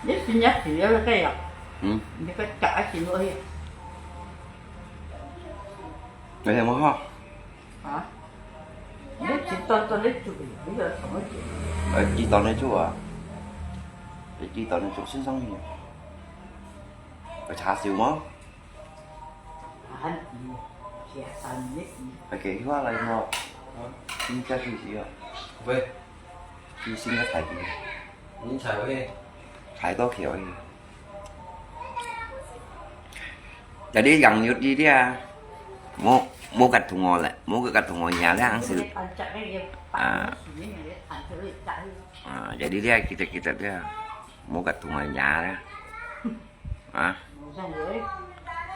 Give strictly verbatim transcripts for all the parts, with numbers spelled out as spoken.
你新年時有个啊？嗯。你个假新落去。有点不好。啊？你几多多的煮，你有什么煮？呃，几多的煮啊？几多的煮，先生你。有叉烧吗？ 還係食三日。OK，你話來喏，啊，你家去洗啊？喂，去新个台北。你踩喂？踩到橋去。Jadi yang nyut di dia, mau mau kat tunggu le, mau kat tunggu nya le ang sil. Ah, ah, jadi dia kita kita dia mau kat tunggu nya le. À.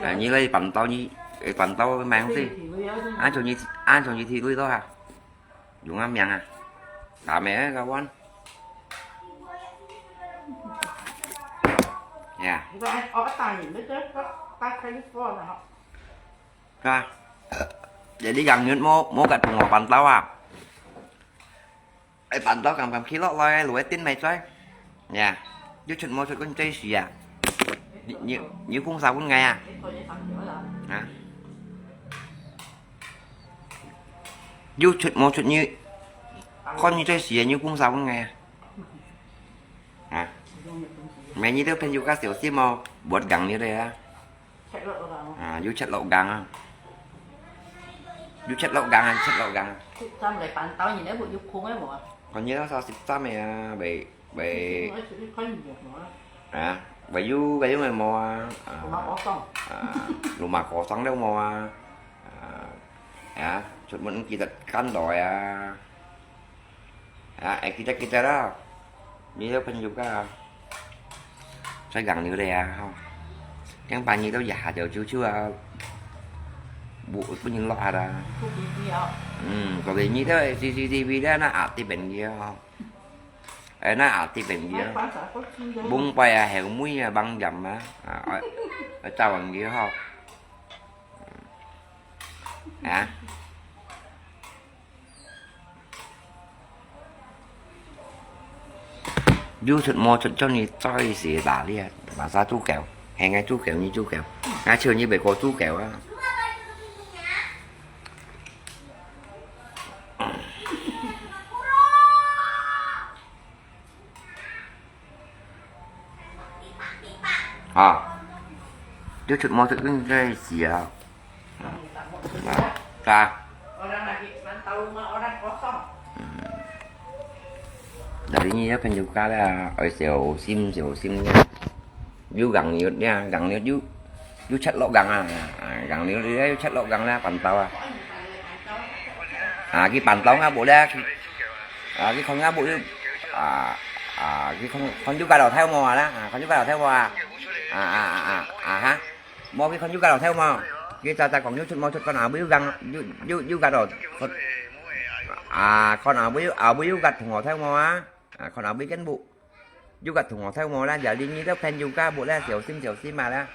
À, như lấy bàn tàu như, cái bàn tàu mang đi. Ăn cho như, ăn cho như thì lui đó hả? Dùng ăn miệng à? Cả mẹ cái quan. Dạ. Rồi. Jadi yang nyut mau, mau kat tunggu bàn tàu à? Ê, bàn tàu kam kam khi lọt lòi, lùi tin mày chơi. Nè, yú chụt mô chụt con chơi xì à. Như, như, như cũng sao cũng ngày à. Hả? Yú chụt mô chụt như, con như chơi xì à, như cũng sao cũng ngày à. Hả? Mày như tớ phen yú cá xỉu xí mô, buat gắng như đây á. À, yú chat lộc gang à. Yú chat lộc gang à, chat lộc gang à. Chụp xong rồi bàn tàu nhìn thấy bộ yú khung ấy mà. Còn như nó sao xịt xăm này à, bảy, bảy. Chụp xong rồi chụp cái gì mà. À, bảy yú, bảy yú này mà. À, lùm mà có xong đâu mà. À, à, chụp một cái tật cắn đòi à. À, ai kita kita đó. Như thế phân dục à. Sai gắng như thế à, không. Yang pa như tao giả chịu chịu chịu à. Bộ có những lo à. Ừ, có cái như thế C C T V đó nó ạt tí bệnh gì không. Ê, nó ạt tí bệnh gì không. Bung bay à, hẻo mũi à, băng dầm à. À, ở, ở tao bằng gì không. Hả? Yú chụt mô chụt cho nì choi xì đà lià, mà xa chú kéo, hè ngay chú kéo nì chú kéo, ngay chiều nì bể cô chú kéo á. Hả? Yú chụt mô chụt ưng cái xì à. Sa. Jadi ni ya kan juga lah, oi siu sim siu sim nya. Yu gang niut nya, gang niut yu, yu chat lok gang ah, gang niut yu chat lok gang lah pantau ah. Ah, ki pantau ngah bu lah, ah, ki khon ngah bu yu, ah, ah, ki khon khon yu ka lo theo mo lah, ah, khon yu ka lo theo mo ah, ah, ah, ah, ah, ah, ha. Mô ki khon yú gât lòi thêu mô. Ki cha cha kông yú chhut mô chhut khon â bui yú gât, yú, yú, yú gât lòi. Khon, à, khon â bui yú, â bui yú gât thùng ngò thêu mô á. À, khon â bui kén bụ. Yú gât thùng ngò thêu mô lé, yà li nyi thêu phen yú gât bụ lé, siêu sim siêu sim mà lé.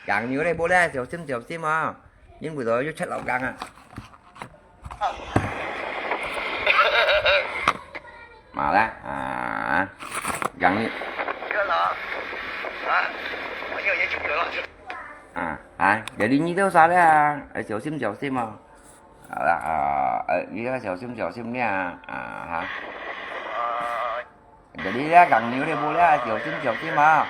Kang yú lé bụ lé, siêu sim siêu sim mô. Yin bui tơ yú chhut lòi kang à. Mà lé, à, gắng đi. À, à, jadi nyi têu sa lé à, à, siêu sim siêu sim à. À, à, à, nyi têu siêu sim siêu sim nè à, à, hả. Jadi lé gắng níu lé bu lé, siêu sim siêu sim à.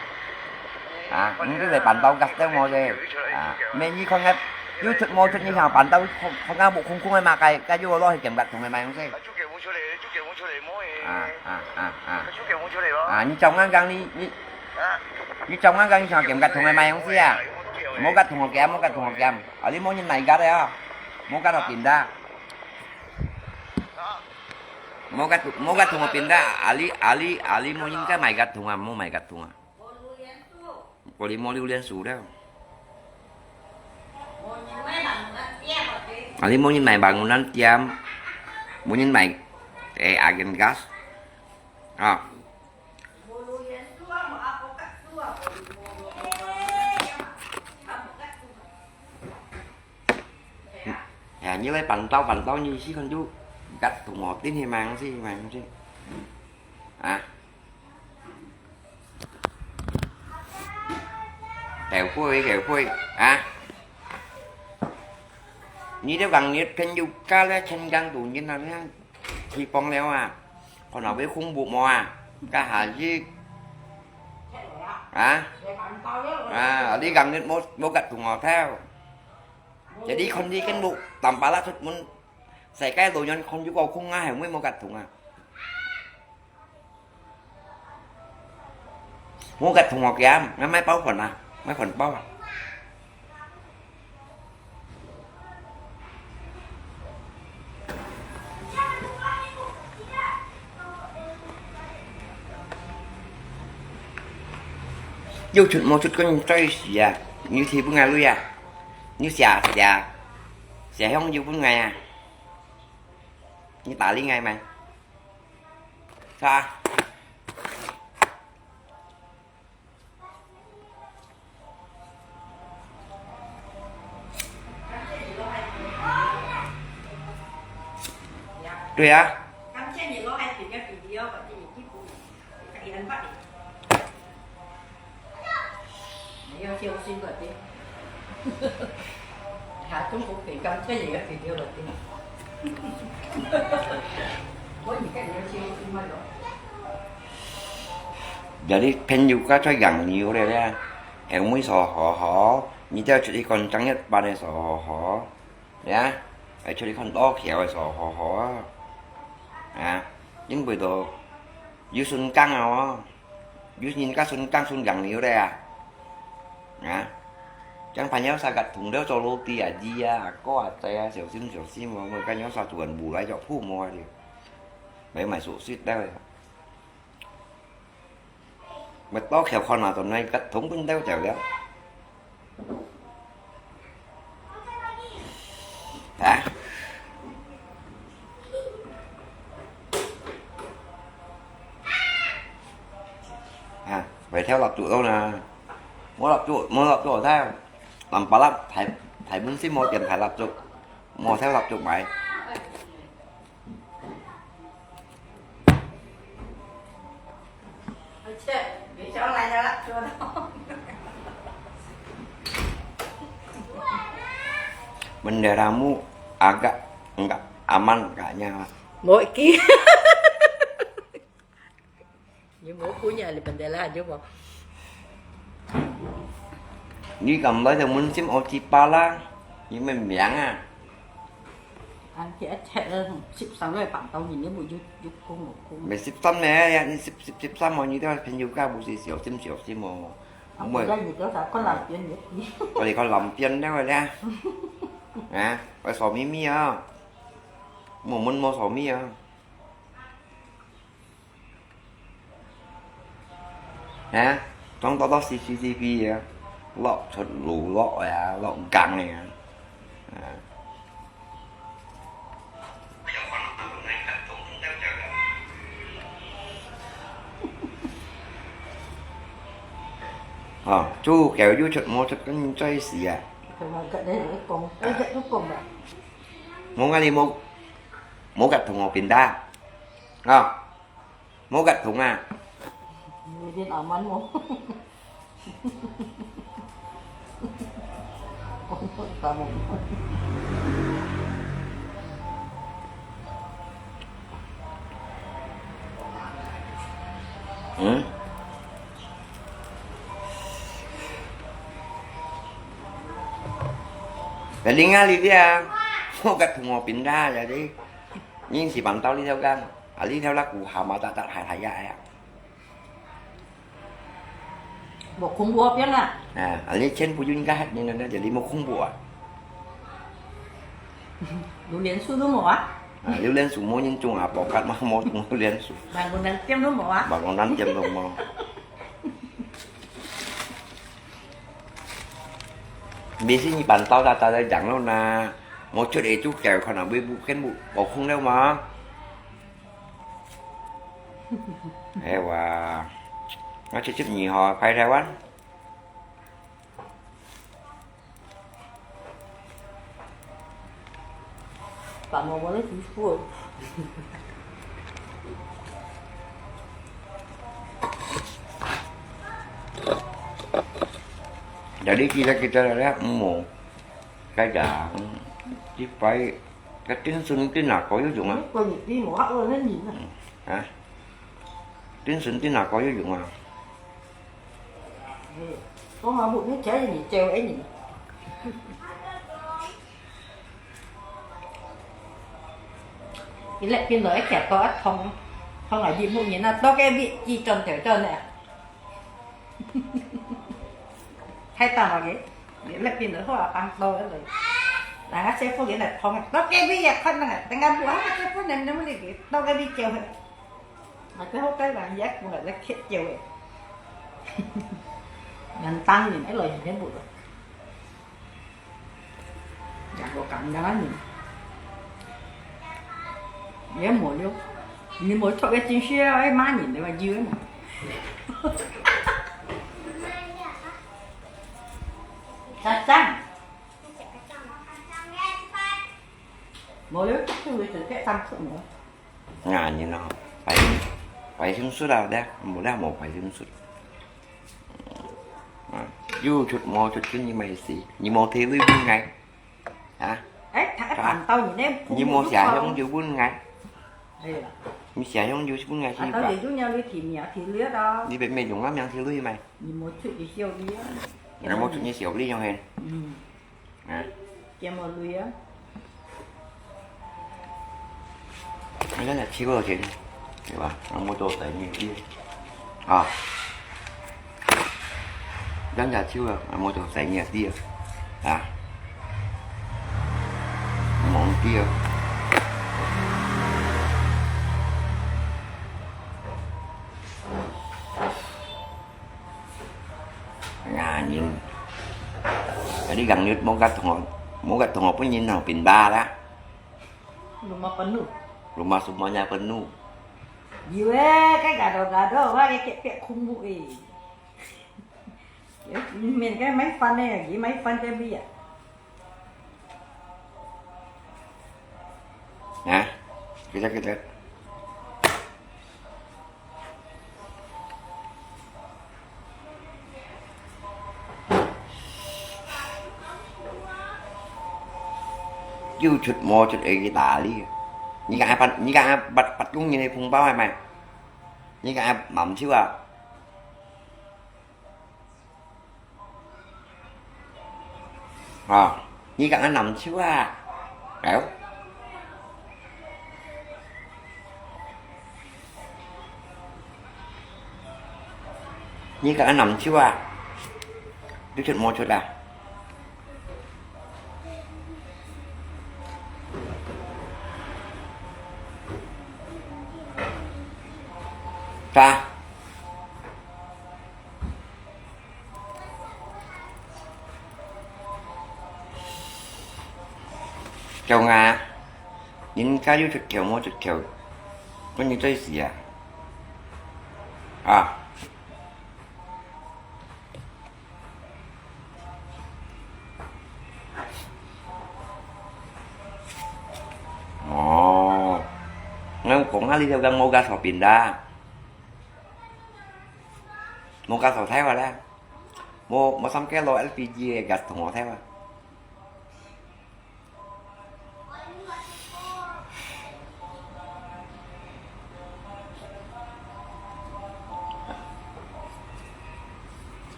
À, ngi têu lé pàn tâu gât têu mô lé. À, mẹ nyi khon ngap, yú chhut mô chhut nyi hào pàn tâu, khon, khon ngap bu khung khung ai mà cái, cái yú lo hi kiam gât thùng ai mà yong si. À, à, à, à. À, nyi chông ngang găng nyi, nyi, nyi chông ngang găng nyi chông kiam gât thùng ai mà yong si à. Mô gât thùng hò kiam, mô gât thùng hò kiam. À, li mô nyi nai gât à. Mô gât hò pin đa. Mô gât, mô gât thùng hò pin đa. À, li, à, li, à, li mô nyi cái mài gât thùng à, mô mài gât thùng à. Kô li mô liu liên su đa. À, li mô nyi mài bằng ngôn ăn tiêm. Mô nyi mài, ê, agen gas. À. Hè, nyi lé pàn tâu, pàn tâu nyi si khon yú. Gât thùng hò tin hi mang si, mang si. À. 後悔，後悔啊！你兜講你朋友家咧，千間度人啊，你看，去放了啊，看下會恐怖無啊？該下去啊？啊！你講你無，無甲同學頭，jadi看你跟無，當巴拉出門，世界路遠看有個空啊，係毋係無甲同啊？ 無甲同學佢啊，𠊎買包飯啊，買飯包啊。有出無出跟你在一起啊？你提分𠊎鐳啊？你寫寫寫香油分𠊎啊？你打理𠊎咩？ 啥？對啊。Jadi朋友家在養牛个咧，後尾所好好，你兜出去看正月半个所好好，呀，還出去看多橋个所好好啊，啊，因為都有順耕啊哦。 有人家順耕順養牛个啊？啊？像朋友儕个同僚做老弟啊，姨啊，阿哥啊，仔啊，小心小心哦，𠊎个朋友儕做人無來做父母啊，就買買手續个。買多條看啊，做那个同分兜走了。 啊？啊，買條蠟燭咯呢？無蠟燭，無蠟燭，大，淋巴啦，大，大門市無店大蠟燭，無條蠟燭買。 Benderamu agak enggak aman kayaknya. Mau iki. Ñu mau punya li bendera ñu mau. 你敢來到門前我去巴啦？你們名啊？啊，這一切啊，十三來辦到你，你無有，有講無講？沒十三呢，呀，你十，十，十三哦，你這朋友家不是小心小心哦。啊，毋會。毋知你多少看南邊也比。我哋看南邊了咧。啊，我笑眯眯啊。無問無笑眯啊。 哈？裝多多C C T V啊，落出路落啊，落gang啊。啊。哦，做狗又出無出跟在時啊。同埋佢哋講，佢哋都講啦。無啊，你無，無甲同學變大。啊。 無甲同啊。有點阿慢哦。嗯？Laling ah, Lydia. Huwag ka tumopinda, jadi. Yun si Pantao, Lydia, kan. Ali, Lydia, laku, hama, tatat, hai, hai, ya, ya. 無恐怖啊，變啊。啊，啊，你全部應該還，你，你，你，你無恐怖啊？榴槤樹都無啊？啊，榴槤樹無人種啊，包括嘛無種榴槤樹。辦公室店都無啊？辦公室店都無。Mesti你辦到大家在講了呢，無出來就搞，可能會不，根本無空了嘛。 哎哇，我七十二號，快台灣。Pak Momo ni seafood. Jadi kita-kita lah, mo. Kadang, di pai, katin sun tin lah, kau yuk jung ah. Kau ni, di mo hak lo ni. Ah, tin sun tin lah, kau yuk jung ah. Kau ngamuk ni cari ni, cewek ni. Ilek pin lo, eh, kia to, ah, thong, thong ah, di mu ni na, to ke bi, di chon teo chon ne. Hai ta ma ke, ilek pin lo, hoa pang to lo. Nang a se fu ke na thong, to ke bi ya khan na, tengah bu, ah, se fu nem nem li ke, to ke bi keo. Mà cái hốc cái vàng dép cũng là cái khét chiều vậy. Ngành tăng nhìn thấy lời nhìn thấy bụi rồi. Dạ, có cảm giác nhìn. Dễ mùa luôn. Nhìn mùa chọn cái chính xác ấy má nhìn để mà dư ấy mà. Chắc chắn. Mùa luôn, chắc chắn người tự cái tâm sự nữa. Nga nyi no, pai, pai sung sut ah, deh, mo deh, mo pai sung sut. Ah, yu chut mo chut chun nyi mai si, nyi mo thê lui bun ngai. Ha? Eh, thak thak tau nyi ne, nyi mo sia hiong yu bun ngai. Ai ya. Mi sia hiong yu bun ngai si ba. Tau yu yu nya lui thi mi ah, thi lui ah. Ni be me yung ah, miang thi lui mai. Nyi mo chut yu siu lui ah. Nyi mo chut nyi siu lui yong hen. Hmm. 啊。 Kia mo lui ah. 你看那七块钱，对吧？那么多在面的啊。人家七块，那么多在面的啊。啊。蒙的啊。 Nga nyi. Jadi gang nyut mo kat tengok, mo kat tengok pun nyin nang pindah lah. Rumah penuh. Rumah semuanya penuh. Jiwa kai gado-gado, wah, kek pek khung bu eh. Min kai mai fan eh, gi mai fan kai bi ah. Hah? Kita, kita. Yu chut mo chut eh kita li. Ni ka pat, ni ka pat, pat yung ni phung bao mai. Ni ka mam chiu ah. À, nyi kang ăn nằm xíu à. Kéo. Nyi kang ăn nằm xíu à. Đứa chết mua chết à. Ta. Chồng à, nhìn cái YouTube kiểu mua chụp kiểu, có như tôi gì à? À. Ồ. Ngang cũng hali theo gang mua ga sổ pin đa. Mua ga sổ Thái vào đa. Mua, mua xăm cái lô L P G gas thùng hộp Thái vào.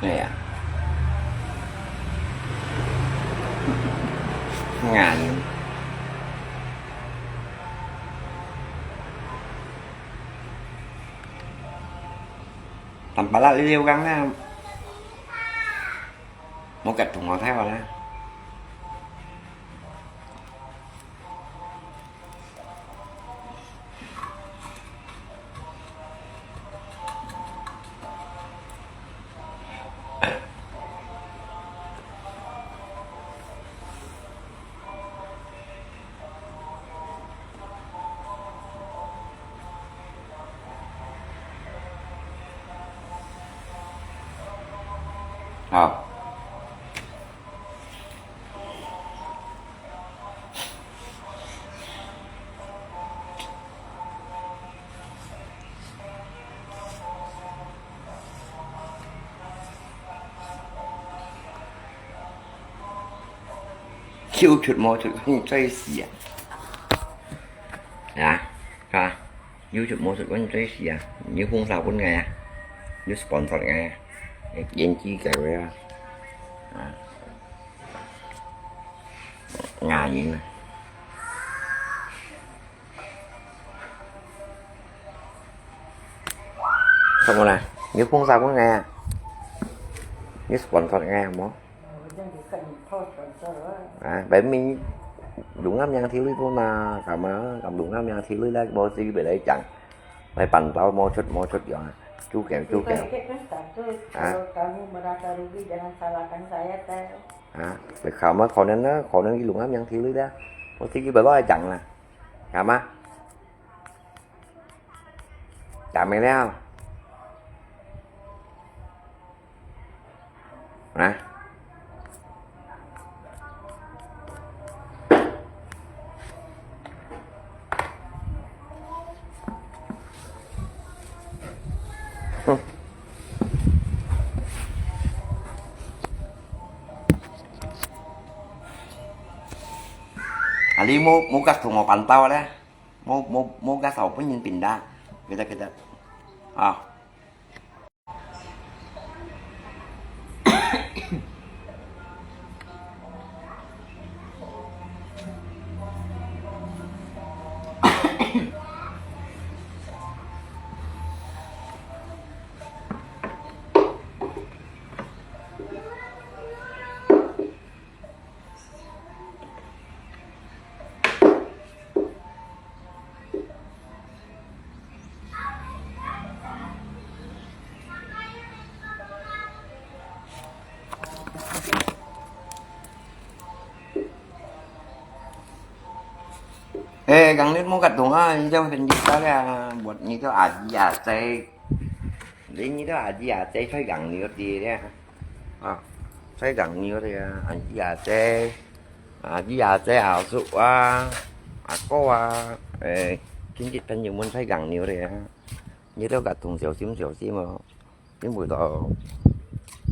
Iya. Ngan. Tanpa lah liu kang na. Mau kat thùng hộp Thái vào na. Hảo. 有出無出，你最死啊！啊，啊，有出無出，你最死啊！你紅燒分𠊎啊，你sponsor𠊎啊，演技给我啊！啊，牙龈啊！怎么了？你紅燒分𠊎啊？你sponsor𠊎啊，無？ 啊，白米，lùng ngắm yang thiếu đi thôi mà, cảm ơn, cảm lùng ngắm yang thiếu đi đấy, bố sĩ về lấy chẳng. Lấy bàn tao mua chút, mua chút rồi. Chú kẹo, chú kẹo. Hả? Hả? Phải khảo mà khó nên đó, khó nên cái lùng ngắm yang thiếu đi đó. Bố sĩ về lấy chẳng là. Cảm ơn. Chả mày leo. Hả? Ali mo mo gas thùng màu bàn tao đấy. Mo mo mo gas thùng pun yin pinda. Kita kita. Ah. Eh, gang nit mo kat dong ah, ni tao kan kita lah, buat ni tao aji asai. Ni ni tao aji asai, sai gang nit dia. Ah, sai gang nit dia, aji asai. Aji asai, asu ah, ako ah, eh, chính trị朋友們 sai gang nit dia. Ni tao kat dong 小心小心哦。 因為到，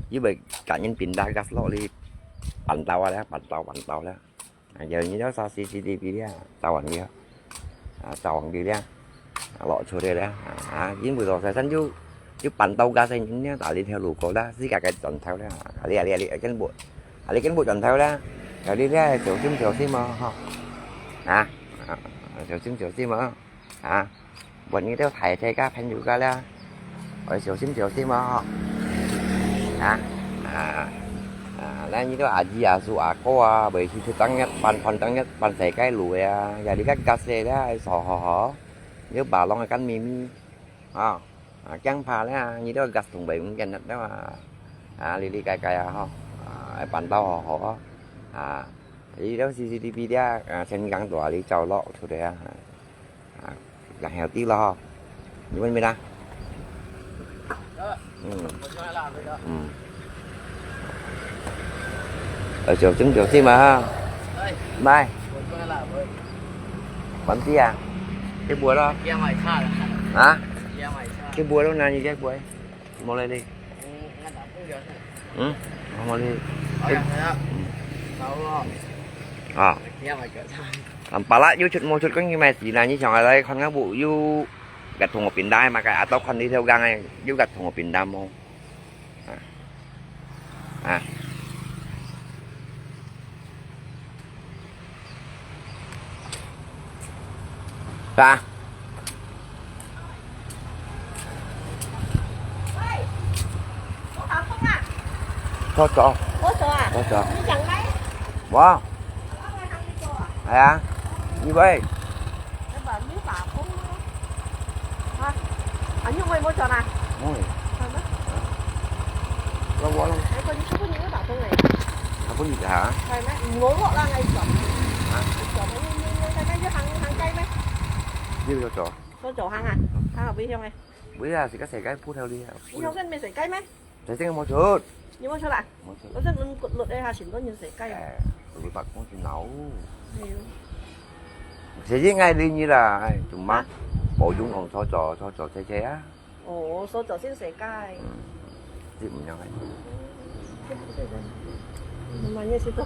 因為感應平台gas落去，辦到啊咧，辦到，辦到咧。啊，有你要刷C C T V咧，找人咧，啊，找人咧，啊，落出來咧，啊，因為到晒身就，就辦到gas个人咧，打這條路過啦，自家个轉頭咧，啊，你啊，你啊，你啊，跟不，啊，你跟不轉頭咧，有你咧，小心小心哦，吼，啊，啊，小心小心哦。 啊，buat你兜大大家朋友家了，愛小心小心哦。啊，啊，啊，那你兜阿姨阿叔阿哥啊，袂去出當日，辦，辦當日，辦世界路个啊，也你个gas个啦，愛掃好好，你把弄个乾咪咪，啊，啊，驚怕啦，你兜gas桶袂用緊了啊，啊，哩哩該該啊，吼，啊，愛辦到好好啊，啊，你兜C C T V咧，啊，先講大哩走落出來啊。 啊，然後啲咯，你問咩啦？嗯，嗯，呃，小心小心嘛哈。來，問題啊，去買咯。啊？去買咯，那你去買。 Mulai ni. Hmm? Mulai. Ah. Ang pala, YouTube mo, YouTube ko yung may sila ni siyang alay, kung nga bu, yu gat thong pinda, maka atau kon di theo gang, yu gat thong pinda mo. Ah. Ah. Hả? Có chó. Có chó à? Có chó. Ủa? Hay à? Như vậy. Hả? Anh Nhung ơi, mua trò nào? Ôi. Phải không? Lâu quá lắm. Đấy, coi như không có những cái bảo không này. Không có gì cả hả? Phải đấy, ngố lụa là ngày chọn. Hả? Chọn cái như, như, như cái này, như hàng, hàng chay mấy? Như cho chó. Cho chó hàng à? Hàng ở bên trong này. Bây giờ thì các sẻ cái phút theo đi. Bên trong cái mình sẻ cay mấy? Sẻ cái một chút. Như mua sao ạ? Một chút. Có rất là cột lột đây hả? Chỉ có những sẻ cay. Ê, tụi bác cũng chỉ nấu. Hiểu. Sẻ cái ngay đi như là, ai, chúng mắc. Hả? Bổ sung còn cho chó, cho chó che che á. Ồ, cho chó xin sẻ cay. Ừ. Chị mình nhau hay. Mà như chị tôi.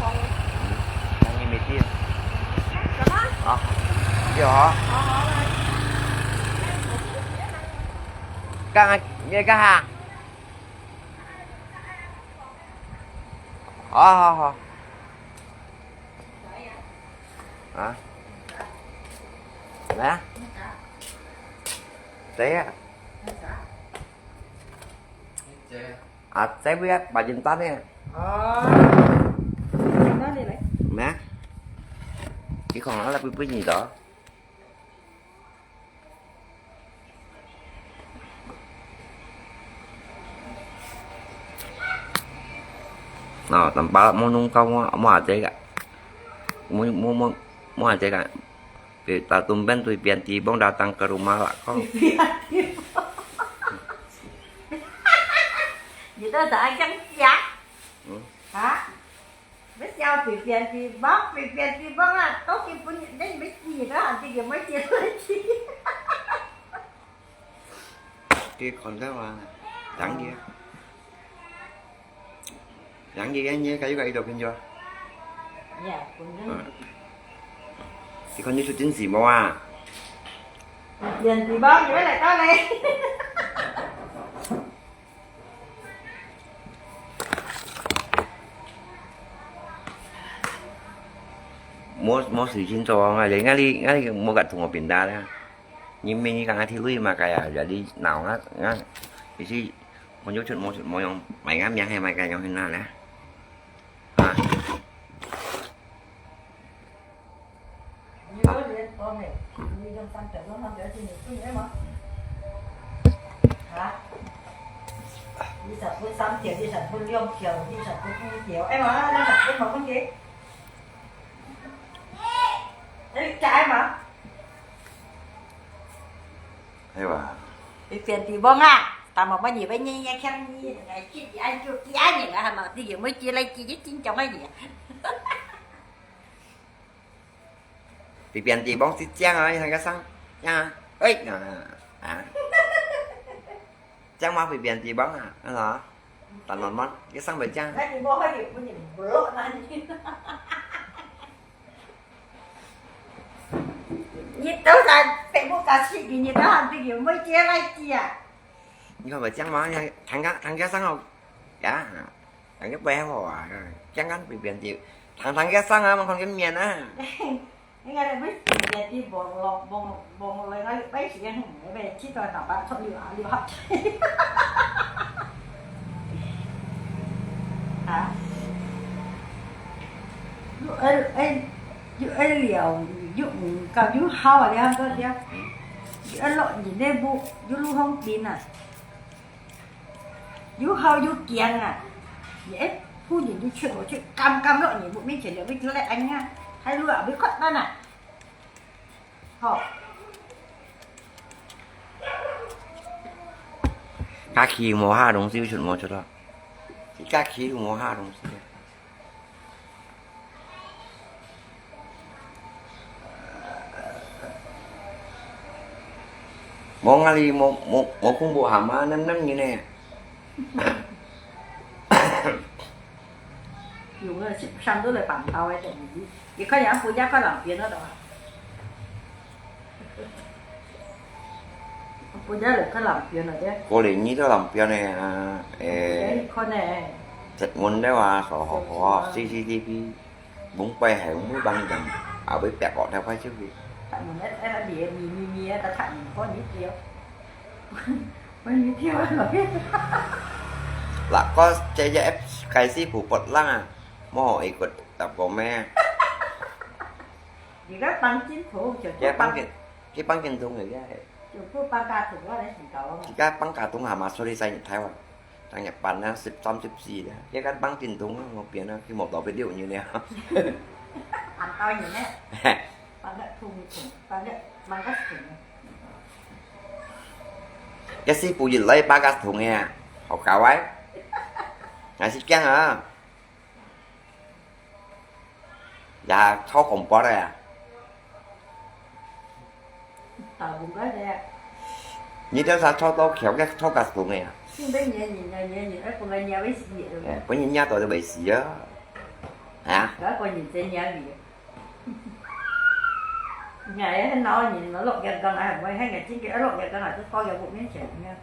嗯，那你没电。什么？啊，有啊。好，好，来。干啥？你在干啥？好，好，好。啊？来啊。谁呀？ 啊，在位啊，把人打呢。哦，哪里来？咩？你看啊，那不不你的。哦，tanpa mo nung kau mo mo aja ka. Mo mo mo mo aja ka. Kita tumben Pipian Tibong datang ke rumah lah kau. 你到底还讲假？嗯。啊？你笑Pipian Tibong，Pipian Tibong啊，都是本人，你没死都还是有没有结婚去？给看到啊，当然。 Yang ye ye kayu kayu dok pinjua. Ya, punjung. Ikan ni sutin si mo ah. Yan di ba, di ba lai ta lai. Mo mo si chin to nga le nga li nga li mo kat thung o pinda la. Ni mi ni kang ati lui ma kaya jadi nau nga nga. Isi 我就出没出没用，买个面还买个用很难呢。啊。你有点多没？你用三条，用三条去，你分了吗？啊？你十分三条，你十分两条，你十分五条，哎嘛，你十分没问题。哎，加哎嘛？ 係哇。你變地方啊？但係乜你會日日聽你，哎，自己愛做幾下人啊，係嘛？你又會接來接去，真正个人。你變地方是這樣啊，你看个聲，呀，哎，啊，啊，這樣嘛會變地方啊，係嘛？但慢慢，你聲會這樣。那你莫害你不能block那你。 你都在Facebook上去，你都還自己没接来接啊？你看我讲嘛，你看看看个上哦，呀，看个背后啊，讲看别别的，看看个上啊，看个面啊。你看你不是直接去网络网网络那个背时间很没呗，去到哪把出溜啊溜下去。啊？又哎哎。 又愛了，又毋敢，又好啊，了个了，又愛落人个屋，又路方便啊，又好又驚啊，你愛夫人又出無出，敢敢落人屋面前了，你就來恁樣，還路啊，會困難啊，吼。假期無下東西，又出無出咯，假期又無下東西。 無，𠊎哩無無無公布下嘛，恁恁樣呢。有个是上都来板刀个，你你看人家国家看两边那种啊。我家樓下南邊了的。過年你到南邊的啊，誒，你看呢？石門了啊，好好好啊，C C T V，門牌係門牌人，啊，會白過條快手機。石門那那裡咪咪咪啊，他看你看你掉，我你掉了。嗱，我這隻app開始不不浪啊，莫一個打過咩？你个幫鏡頭，就佢幫鏡，佢幫鏡頭个，佢係。 就不放假同我來洗澡啊嘛。自家放假同下嘛，出去晒日頭啊。當日班啊，十三、十四啊，這个放緊冬啊，我變啊，佢無到別六年了。還到年呢，放个痛痛，放个放个痛。這是不一來八个痛个啊，好搞啊！還是這樣啊？ 也超恐怖个啊！大部分个，你這下超到橋个超加重个啊！現在年人啊，年人，哎，本來年尾死个。哎，本人年到都未死啊！啊？該本人真年尾。哎，很老人，落月光啊，還會很个，今个落月光啊，就到了屋面前，你看。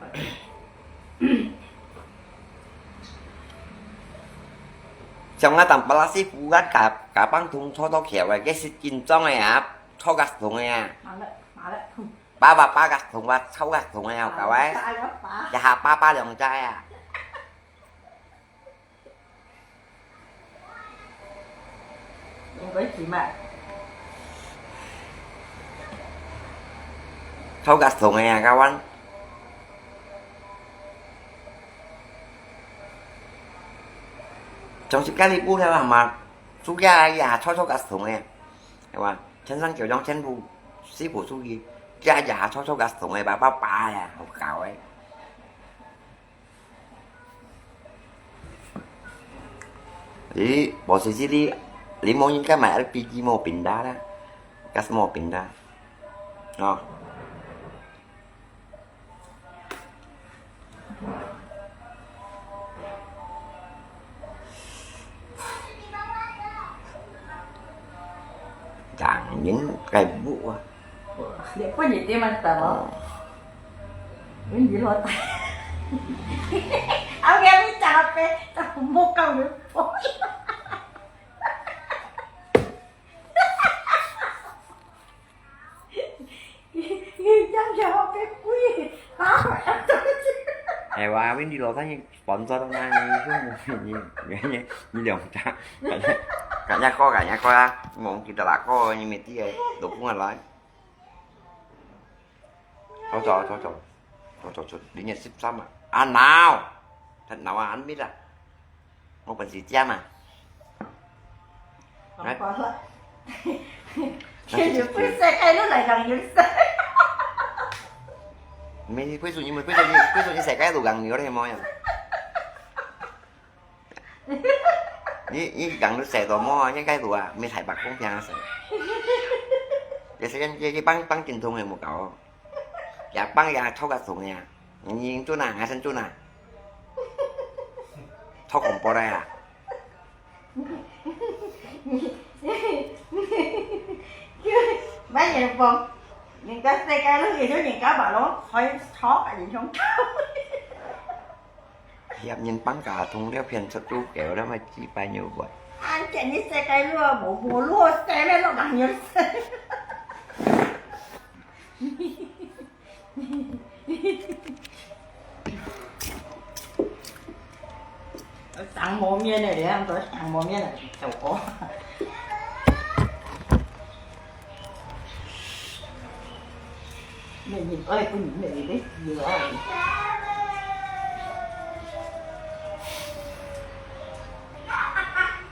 像𠊎當巴拉西夫啊，加加棒通坐到橋个，該係緊張个啊，坐甲痛个啊。麻了，麻了，痛。爸爸爸甲痛啊，坐甲痛个啊，搞哎。爸爸爸。一下爸爸兩隻啊。 應該是嘛。坐甲痛个啊，甲阮。總是家己屋頭啊嘛，暑假啊，坐坐甲痛个，係吧？天上就像天父，四部出去，家家坐坐甲痛个，爸爸爸呀，好搞个。 咦，無事事你，你無應該買L P G無平價啦，gas無平價，哦。 Jangan kayak bu ah. Dia pun jadi mantap, oh. Ini di luar. Aku yang minta apa? Tak mau kau ni. Yang jawab aku. Apa? Hewa, Windy lo tanya sponsor na ni, ni, ni, ni, ni dong ta. Kanya ko, kanya ko lah. Mong kita lah ko, ni mesti eh. Dukung lah. Thôi, thôi, thôi, thôi. Thôi, thôi, thôi. Đi nhà ship sắm à? À, nào. Thật nào à, anh biết à? Một bình xịt chém à? Không có hết. Thế thì phải xe cái lúc lại gần như xe. Mình phải dùng, mình phải dùng, phải dùng xe cái lúc gần như thế mà. Ni, ni gần lúc xe đó mà, những cái đó à, mình thấy bác không phiền sao. Vậy sẽ cái, cái băng, băng kinh thông này một cậu. Dạ băng dạ thâu cả thùng nè. Nhìn chú nè, ngã sân chú nè. Thâu cũng bỏ đây à. Mấy người bông, những cái xe cái lúc gì đó những cái bảo lố khỏi thó cả những trong cao. Hiệp nhân băng cả thùng đeo phiền sụt chú kéo đó mà chỉ phải nhiều vậy. Anh chạy như xe cái lùa, bố bố lùa xe lên nó bằng nhiều xe. Sáng mô miên này đấy, em nói sáng mô miên này, chầu có. Mẹ nhìn ơi, cô nhìn mẹ nhìn cái gì vậy?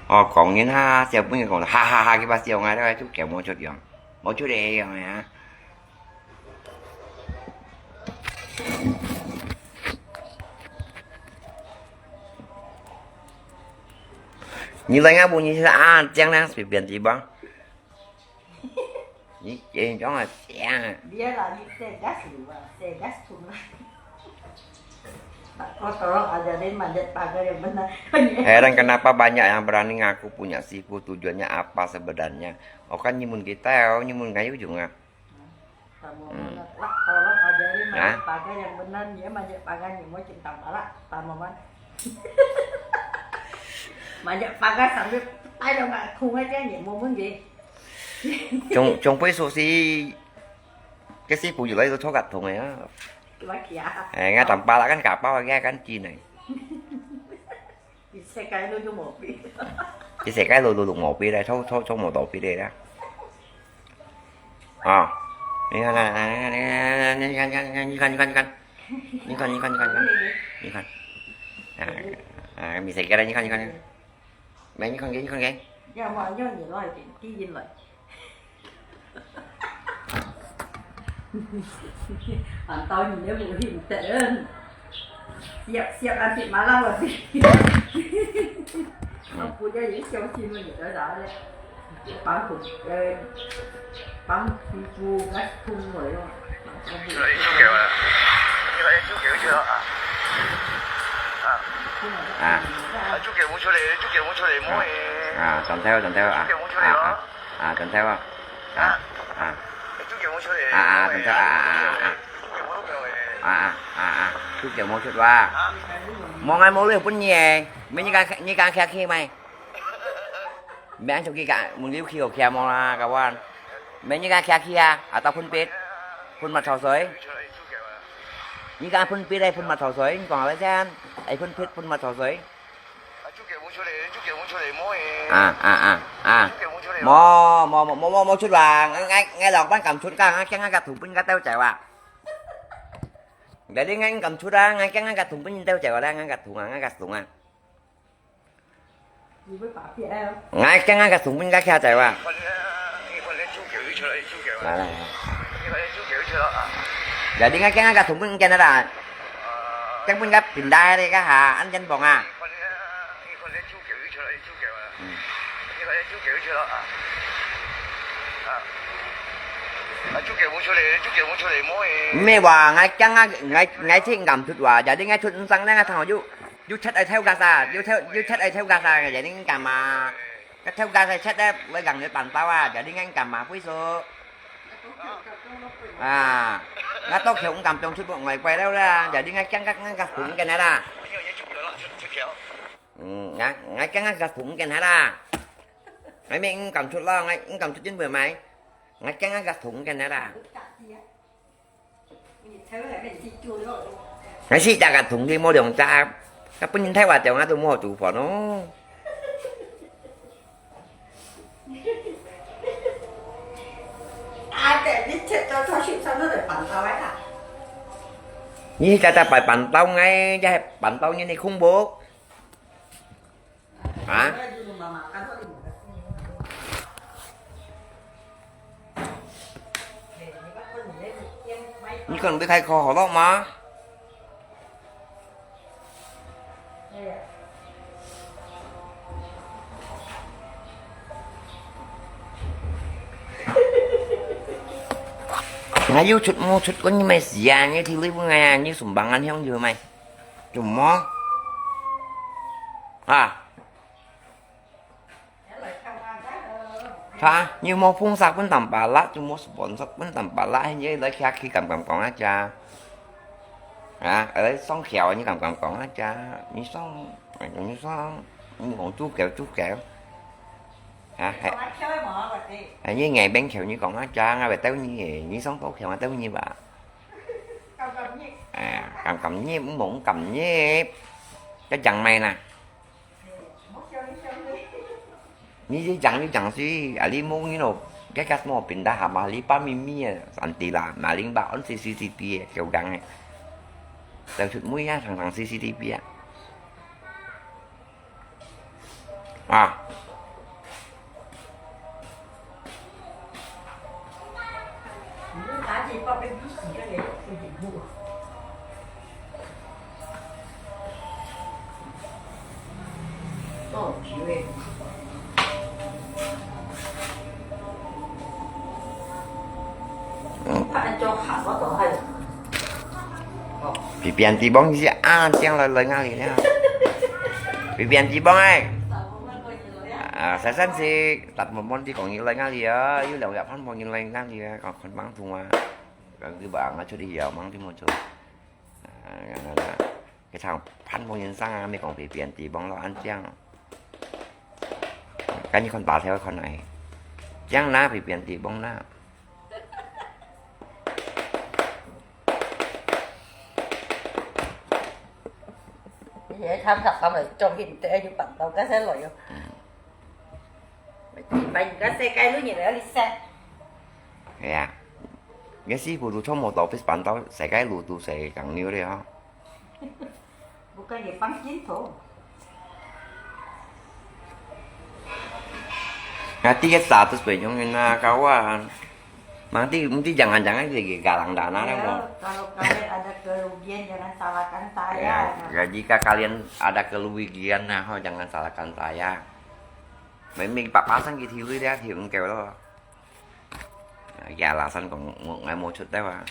Ồ, có nghĩa ha, siapa punya có ha ha ha, kita pasti orang ada tu kayak mau cut yang, mau cut deh yang ya. 你來啊，無你是啊，這樣呢，隨便你吧。你這種啊，這樣啊。Biarlah, you say gas dulu lah, say gas dulu lah. Kotor aja deh, manjat pagar yang benar. Heran kenapa banyak yang berani ngaku punya sifu, tujuannya apa sebenarnya? Oh kan nyimun kita, oh nyimun kayu juga. Kamu Hmm. benar. Lah, tolong ajarin 啊？Pakai yang benar, dia banyak pakai ni, mau cinta balak, tama man. Banyak pakai sambil tayang kat khung aja ni, mau mun ge. 總，總歸說是，這是不如來做錯合同个啊。Lagi ah。哎，𠊎當巴拉kan kapal，𠊎kan Chin呢。Di世界都有毛病。Di世界都有毛病咧，錯，錯，錯無毛病咧啦。啊，你看，你看，你看，你看，你看，你看，你看，你看，你看，啊，啊，你看，你看，你看。 Mẹ，你看佢，你看佢。Yang mau yang ni lah, tinggi lah. Pantau ni dia boleh intern. Siap-siap nanti malam lah. Aku dia ni siap sih ni, dah dah. Pangku, eh, pangku ngas pun boleh. 出來，你手機啊，你來手機出來啊。啊。啊。啊，手機摸出來，手機摸出來，摸誒。啊，轉頭，轉頭啊。手機摸出來咯。啊，啊，啊，轉頭啊。啊，啊。手機摸出來。啊，啊，轉頭啊，啊，啊，啊。手機摸出來。啊，啊，啊，啊，手機摸出來。啊。摸𠊎摸了分你誒，你敢，你敢客氣無？ Mẹ ăn chụp kì cả, mừng liu khi hộp khéo mong là các bạn. Mẹ như cái khéo khi à, à tao phun pít, phun mặt thảo sới. Như cái phun pít đây, phun mặt thảo sới, còn lấy xem, ấy phun pít, phun mặt thảo sới. À, à, à, à. Mò, mò, mò, mò, mò, mò, mò chút vàng, ngay, ngay lòng bắt cầm chút cả, ngay, ngay gạt thùng pin gạt teo chảy vào. Để đi ngay cầm chút á, ngay, ngay gạt thùng pin teo chảy vào đây, ngay gạt thùng à, ngay gạt thùng à. Ngai keng ngai ka sung pun ka kia chai wa. Lai, lai, lai. Jadi ngai keng ngai ka sung pun kian ada. Keng pun ka pindah hari ka ha, an jan bong ah. Hmm. Mê wa, ngai keng ngai, ngai, ngai chik ngam chut wa. Jadi ngai chut nsang ngai thang yu. Yu chat ai theo gas à, yu theo, yu chat ai theo gas à, jadi ngam à. Ka theo gas ai chat ai, với gần với bàn tao à, jadi ngam à, pui su. À, ngã tóc kiểu ngam trong chut bộ ngoài quay đâu ra, jadi ngã keng ngã, ngã gas cũng cái này ra. Ừ, ngã, ngã keng ngã gas cũng cái này ra. Ngã mẹ ngam chut lo, ngã ngam chut chân bữa mai. Ngã keng ngã gas cũng cái này ra. Ngai si jak ka thùng ki mo liong jak, ka pun yin thai wa tiao nga tu mo tu pho no. Ni cha cha pai pan tao ngai, cha pai pan tao ni ni khung bo. Hả? Ni kon bi khai kho hò lok ma? Ngai yu chut mo chut kon ni mai sia, ni thi lui bu ngai, ni sum bang an hiong yu mai. Chum mo? Ha? Hả? Như mua phun sạc pun tầm bà lạ, như mua sponsor pun tầm bà lạ, hay như lấy kia khi cầm cầm còn á cha. Hả? Ở đây song khéo như cầm cầm còn á cha. Như song, như song, như còn chú kẹo, chú kẹo. Hả? Hay, hay như ngày bên khéo như còn á cha, ngay về tao như, như song tao khéo tao như bà. À, cầm cầm nhịp, muốn cầm nhịp. Chắc chắn mày nè. Ni ji jang ni jang si, ali mung ni no, cái gas mo pindah hama li pa mi mi, santi la, maling ba on C C T V, kiểu gang. Tao sut mui ya, thằng thằng C C T V ya. À. Pi pian ti bong si a tiang lai lai ngali nia. Pi pian ti bong ai. À, sai san si, tat mon mon ti kong yin lai ngali a, yu liao liao phan mon yin lai ngali a, kong khon bang tung a. 講佢話𠊎出去尞，吂知無做。啊，佢常盤問人生啊，乜講別別人地方咯，恁樣。該你看大頭看來，這樣啦，別別人地方啦。你看他他們中間，你得要辦到該些來喲。嗯。 一般人家世界路你來你識。係啊，你師傅都坐摩托bis搬到世界路都係講牛了吼。不過也放鏡頭。啊，第一satus pun yung yun na kawan. Mang di, di jangan-jangan lagi galang dana na mo. Kalau kalian ada kerugian, jangan salahkan saya. Ya, jika kalian ada kerugian, nah, ho, jangan salahkan saya. Mimik papasang kit hiluy dia, hiluy kaya lo. Ya, alasan kong ngai mo chut tawa.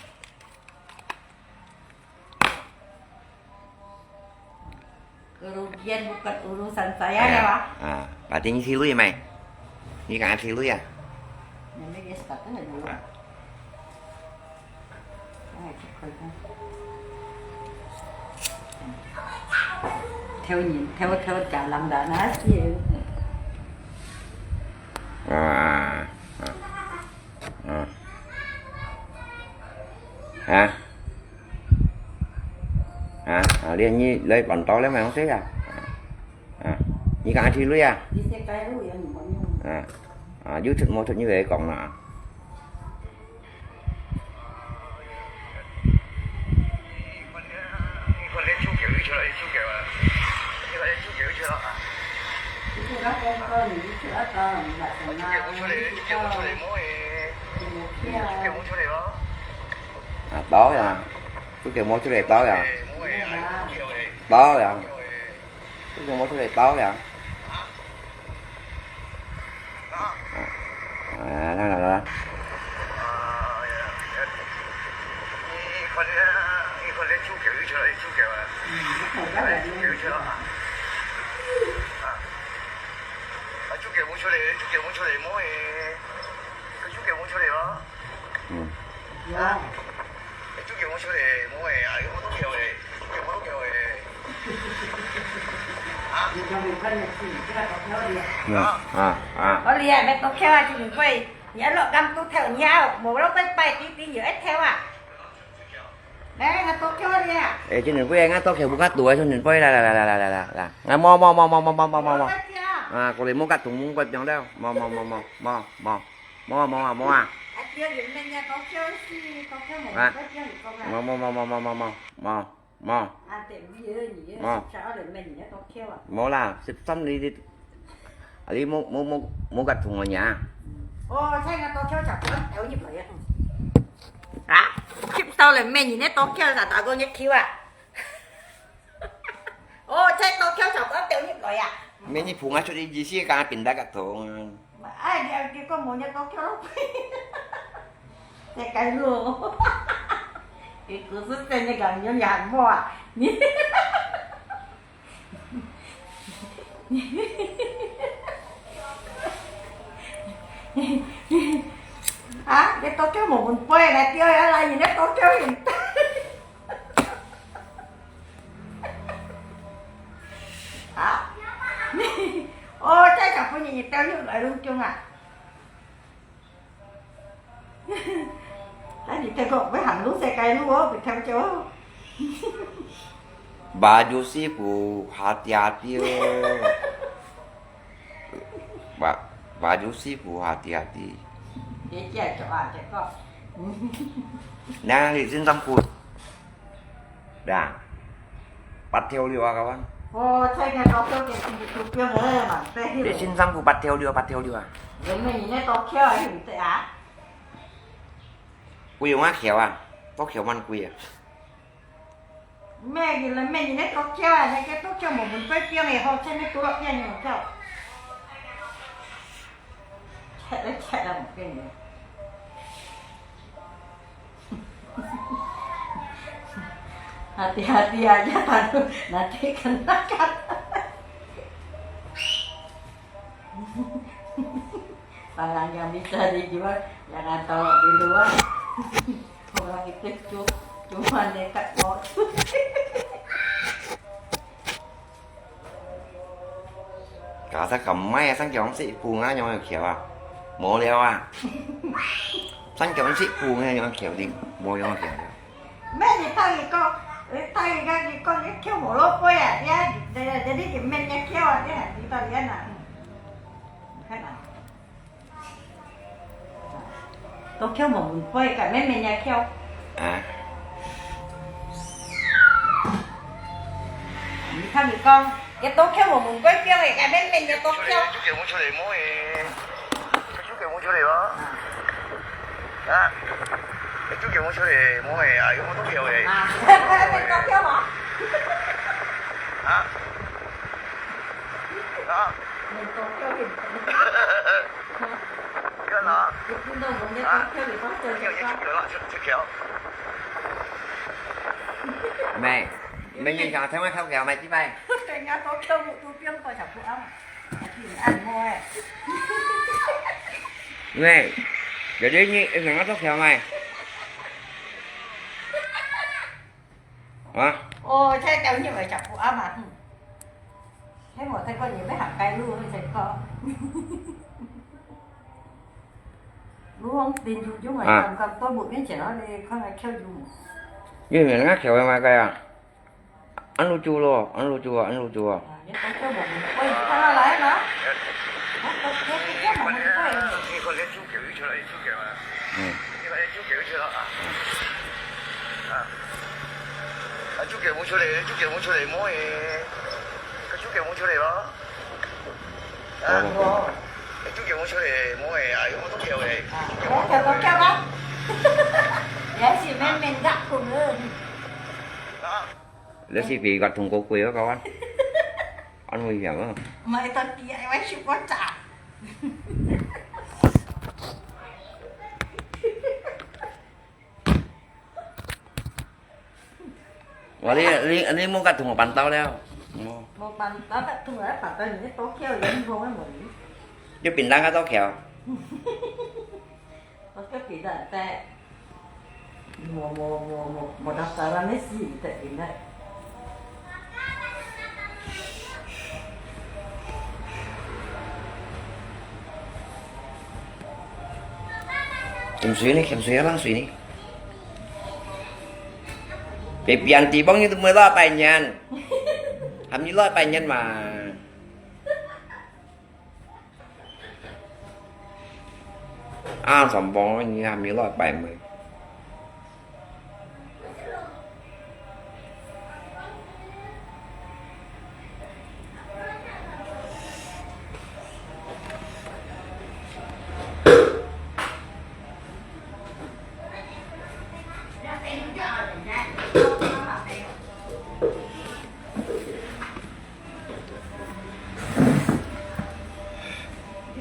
Kerugian bukan urusan saya, ya, Pak. Ah, berarti ni hiluy mai. Ni kan hiluy ya. Ini dia sepatu dulu. Theo nhìn, theo, theo cả lòng đã nói gì. À, à, à. Hả? Hả? À, đi, đi, lấy bàn tàu lấy mày không xếp à? À. À. Đi cả đi lui à? À. À, YouTube một chút như vậy còn là. À, tao à. Chú kêu mua chú này tao à. Tao à. Chú kêu mua chú này tao à. À, đó, đó, đó. Ừ. Dạ. Chú kêu mua số đề mua về à, có tố kêu về. Chú kêu mua tố kêu về. Hả? Dạ, à, à. Có đi à, mẹ tố kêu à, chú đừng quay. Nhớ lọ găm tố theo nhau, một lọ quay bay tí tí nhiều ít theo à. Nè, ngã tố kêu đi à. Ê, chú đừng quay, ngã tố kêu buka tuổi, chú đừng quay, là, là. Ngã mò, mò, mò. Quay kìa. À, cô đi mua cắt thùng, mua quay trong đâu. Mò, mò, mò, mò, mò, mò. Mua, mua, mua. Ái, tiếu liu mẹ nhá, tố kêu xì, tố kêu mẹ, hả? Tố kêu mẹ con à. Mua, mua, mua. Mua. À, tiếu liu, liu, mua. Sao liu mẹ nhá, tố kêu à? Mua là, sip sắm đi, đi. À, đi mua, mua, mua, mua gạch thùng ở nhà. Ồ, thế là tố kêu chả có kéo như vậy à? Hả? Sip sao liu mẹ nhá, tố kêu là tao có nhất khiếu à? Ồ, thế tố kêu chả có kéo như vậy à? Mẹ nhá, phùng á, chút đi, gì xí, cả pin đã gạch thùng. Ai, dia kêu con mua nhá, tố kêu lắm. Thế cái luôn. Cái cứ sứt tên như gắn nhá, nhà hàng mua à? Hả? Cái tố kêu một mình quay này, kêu ai là gì, nó tố kêu gì? Hả? Ôi, chắc chắn có gì, tao nhớ lại luôn chung à. Tại vì tao có với hàng lũ xe cay lũ á, bị theo châu. Baju siku hati-hati. Ba-, baju siku hati-hati. Dia kia cakap ah, cakap. Nang di sin sampu. Dah. Pat theo liu ah, kawan. Ồ, thế nghe tao kêu cái gì tụi kêu nữa mà, tê hiểu. Di sin sampu pat theo liu, pat theo liu ah. Rồi mày nhìn thấy tao kêu ai hiểu tê à? Ui, yung ah khéo ah. Tao khéo man kui ah. Mẹ gì là mẹ nhìn thấy tao kêu à, cái tao kêu một mình quay kêu này, họ xem cái tụi lọ kêu này mà kêu. Chạy đấy, chạy là một cái này. Hati-hati aja, tahu nanti kena kat. Barang yang bisa dijual, jangan taruh di luar. 好啦，佢就，就慢慢个改過。假使咁歹啊，生腳食飯啊，仰會翹啊？無聊啊！生腳食飯啊，仰會翹定？無仰會翹。 咩？你聽佢講，你聽佢講，佢講佢翹無落背啊！呀，你你你你面也翹啊！你還知道你啊？看啊，都翹無門背，該面面也翹。啊？你聽佢講，佢都翹無門背，翹个，該面面也都翹。出來，出來，出來，莫誒。 出去無出來無？啊？出去無出來，無誒，哎喲，我都跳誒。啊，你都跳無？啊？啊？你都跳去。你看啊？你聽到我們都跳，你都跳，你都跳。出去了，出，出去了。沒，沒影響，聽我跳跳，沒機會。人家都跳舞，都變到小不安。 喂，有啲你，你兩個都跳咩？啊？哦，這條你咪就不啱啊，嗯。這我這個也沒好開路，這個。路上頂住就買，啊。剛剛到路邊前那裡看來跳舞。你兩個跳咩个啊？ 恁樣做咯，恁樣做啊，恁樣做啊。啊，你講跳舞，喂，你看下來嘛。啊，你，你跳舞，你看。你看你手腳出來，手腳啊。嗯。你看你手腳出來啊。嗯。啊。啊，手腳舞出來，手腳舞出來，無誒。啊，手腳舞出來咯。啊，哦。你手腳舞出來，無誒，哎喲，我都跳誒。啊，我跳，我跳啊。也是慢慢个，可能。啊。 你係比較痛苦過个，kawan。安慰一下嘛。Mai tadi ai wai syuk kocak. 我你你你莫甲同學辦到了。哦。無辦到，甲同學辦到，你多巧，你講个無理。就平常个多巧。 Pakai pida tak? Mo, mo, mo, mo, mo daftaran ni si tak pida. 鹹水呢？鹹水啊，冷水呢？Baby auntie bang itu mula banyan. Kami lah banyan mah. 啊，上班你還沒落班咩？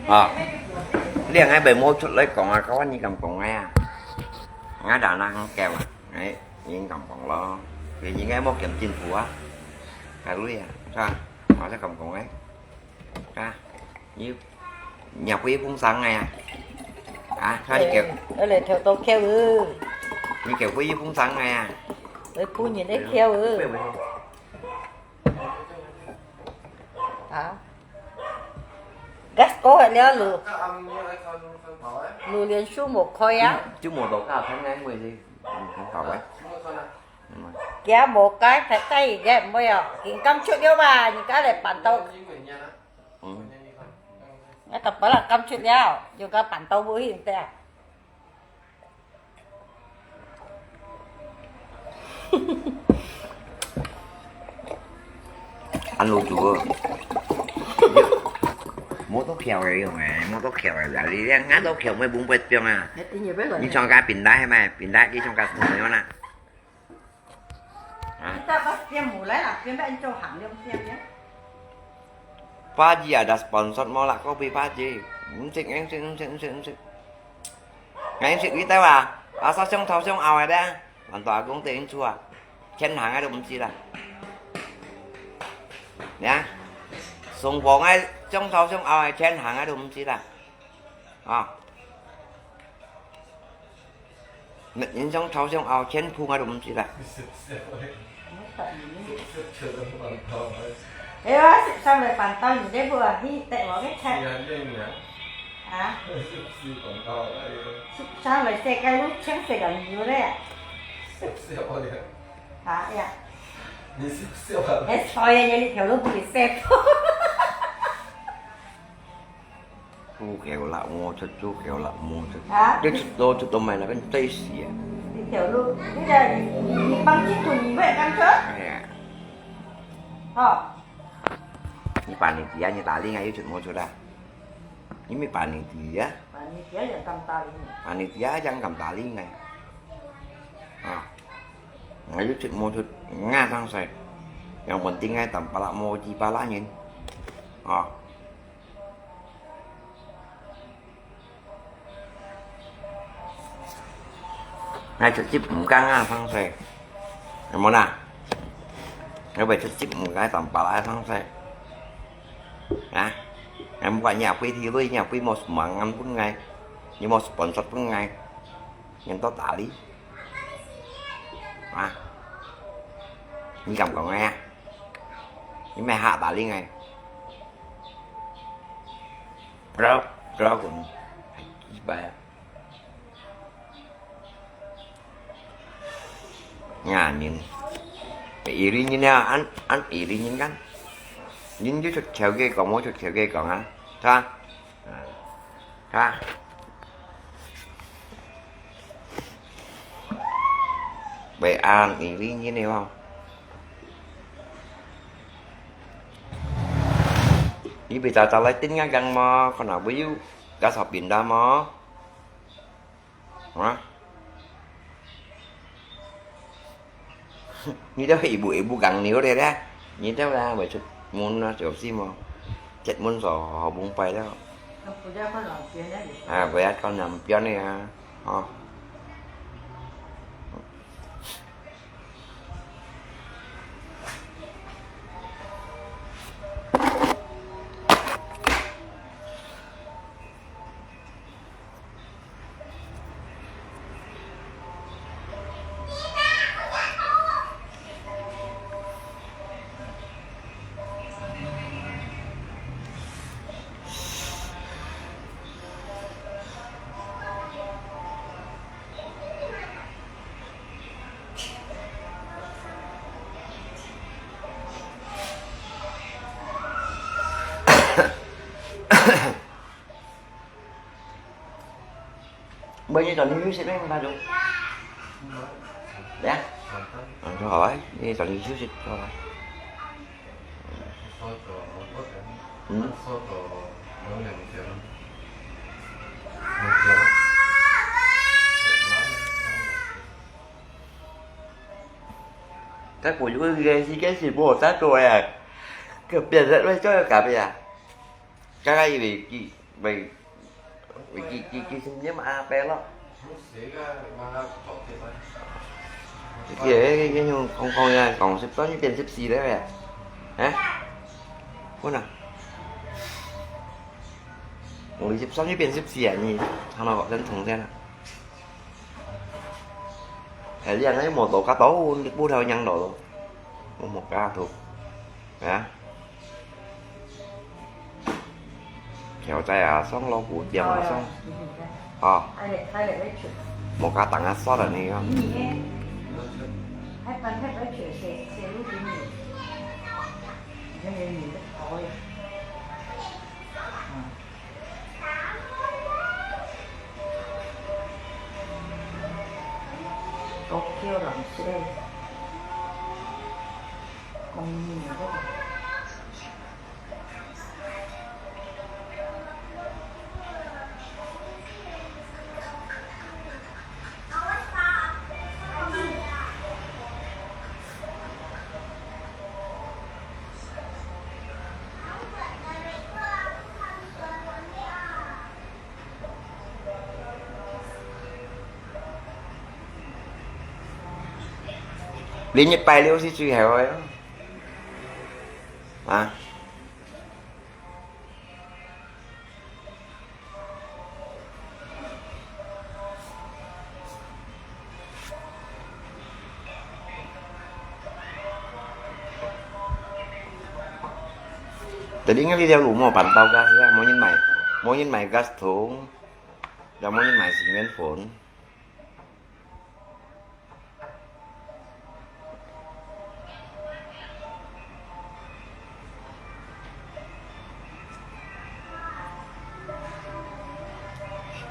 啊，你還愛莫出來講啊，該你敢講个啊？𠊎打那行搞啊，哎，你敢講咯？你應該莫跟政府啊，該類啊，是吧？𠊎就敢講个，啊，你，你會風聲个啊？啊，看你搞，哎，來跳到跳哦。你搞會風聲个啊？來分人來跳哦。 啊？Gas過了，滷，滷蓮樹無開啊？就無到家，看看會是，嗯，很好欸。嗯。佢無該，太大个，毋會哦，緊敢出了吧，人家來辦到。嗯。那个本來敢出了，又个辦到不行的。 安路做，無多巧个用欸，無多巧个啦，你這恁多巧，乜分別種啊。你上家平台係咪？平台你上家什麼樣啦？啊？ Pagi ada sponsor mau lah kopi pagi. Ngensik, ngensik, ngensik, ngensik, ngensik. Ngensik kita lah. Asa sông thâu sông ao ada. Lanto agung tên chua. Chen hang ada mesti lah. Ya. Sông bông ai sông thâu sông ao ai chen hang ada mesti lah. À. 你，你想頭上拗前鋪，𠊎都毋知啦。哎呀，十三來辦到你這步啊，你帶我去看。啊？十三來世界路，請誰人有咧？啊呀。哎，所以你條路比賽。 豬狗啦，摸出豬狗啦，摸出。啊？你出到，出到買那邊最死啊！你條路，你个，你，你放進去，你會感覺？哎呀。哦。你panitia，你打理啊，又出摸出啦。你咪panitia。Panitia yang敢打理你。Panitia yang敢打理你。啊。我又出摸出，ngah上去。Yang penting ai，tambah啦，摸雞巴啦人。啊。 𠊎直接毋敢啊，上勢，有無啦？𠊎會直接毋敢同別人上勢，啊？𠊎毋管你啊，飛地雷，你啊，飛無sumbangan分𠊎，你無sponsor分𠊎，人都打理，啊？你敢講𠊎啊？你莫下打理𠊎。 Bro，bro，講，幾擺啊？𠊎人，iri人啊，恁，恁iri人kan。人就出頭个講，無出頭个講啊，係吧？係吧？會恁iri人个吼。 你bisa找來定啊，gang無？看下會有介紹便當無？啊？你兜一步一步gang牛咧咧，你兜啦，會出門啊，小心哦。出門時好蒙蔽了。啊，不要看南邊的啊，哦。 Bữa nay tao đi siêu thị, tao đúng. Đấy. Ờ, cho hỏi, đi tao đi siêu thị, cho hỏi. Ừ. Các cô chú ghé xí cái xì bùa sát rồi à. Cái biển rất là cho cả bây giờ. Cái này vì chị, vì, vì chị, chị, chị xin nhé mà à, bé lắm. Cái kia, cái, cái, cái, không, không nha, còn sắp tới như tiền sắp xì đấy vậy à? Hả? Có nào? Còn sắp tới như tiền sắp xì à, nhỉ? Thằng nào gọi đến thùng thế nào? Cái gì này một tổ cá tấu, bút thao nhăn đồ. Một, một cá thuộc. Hả? Kéo dài à, xong lo củ tiêm à, xong. Ờ. Một cá tăng à, sót ở đây không? Có kêu lòng xe. Con nhìn rất là Li nhiệt bài liêu xí truy hẻo rồi. À. Jadi ingat，這條路無辦到gas啊，無人賣，無人賣gas桶，也無人賣洗面粉。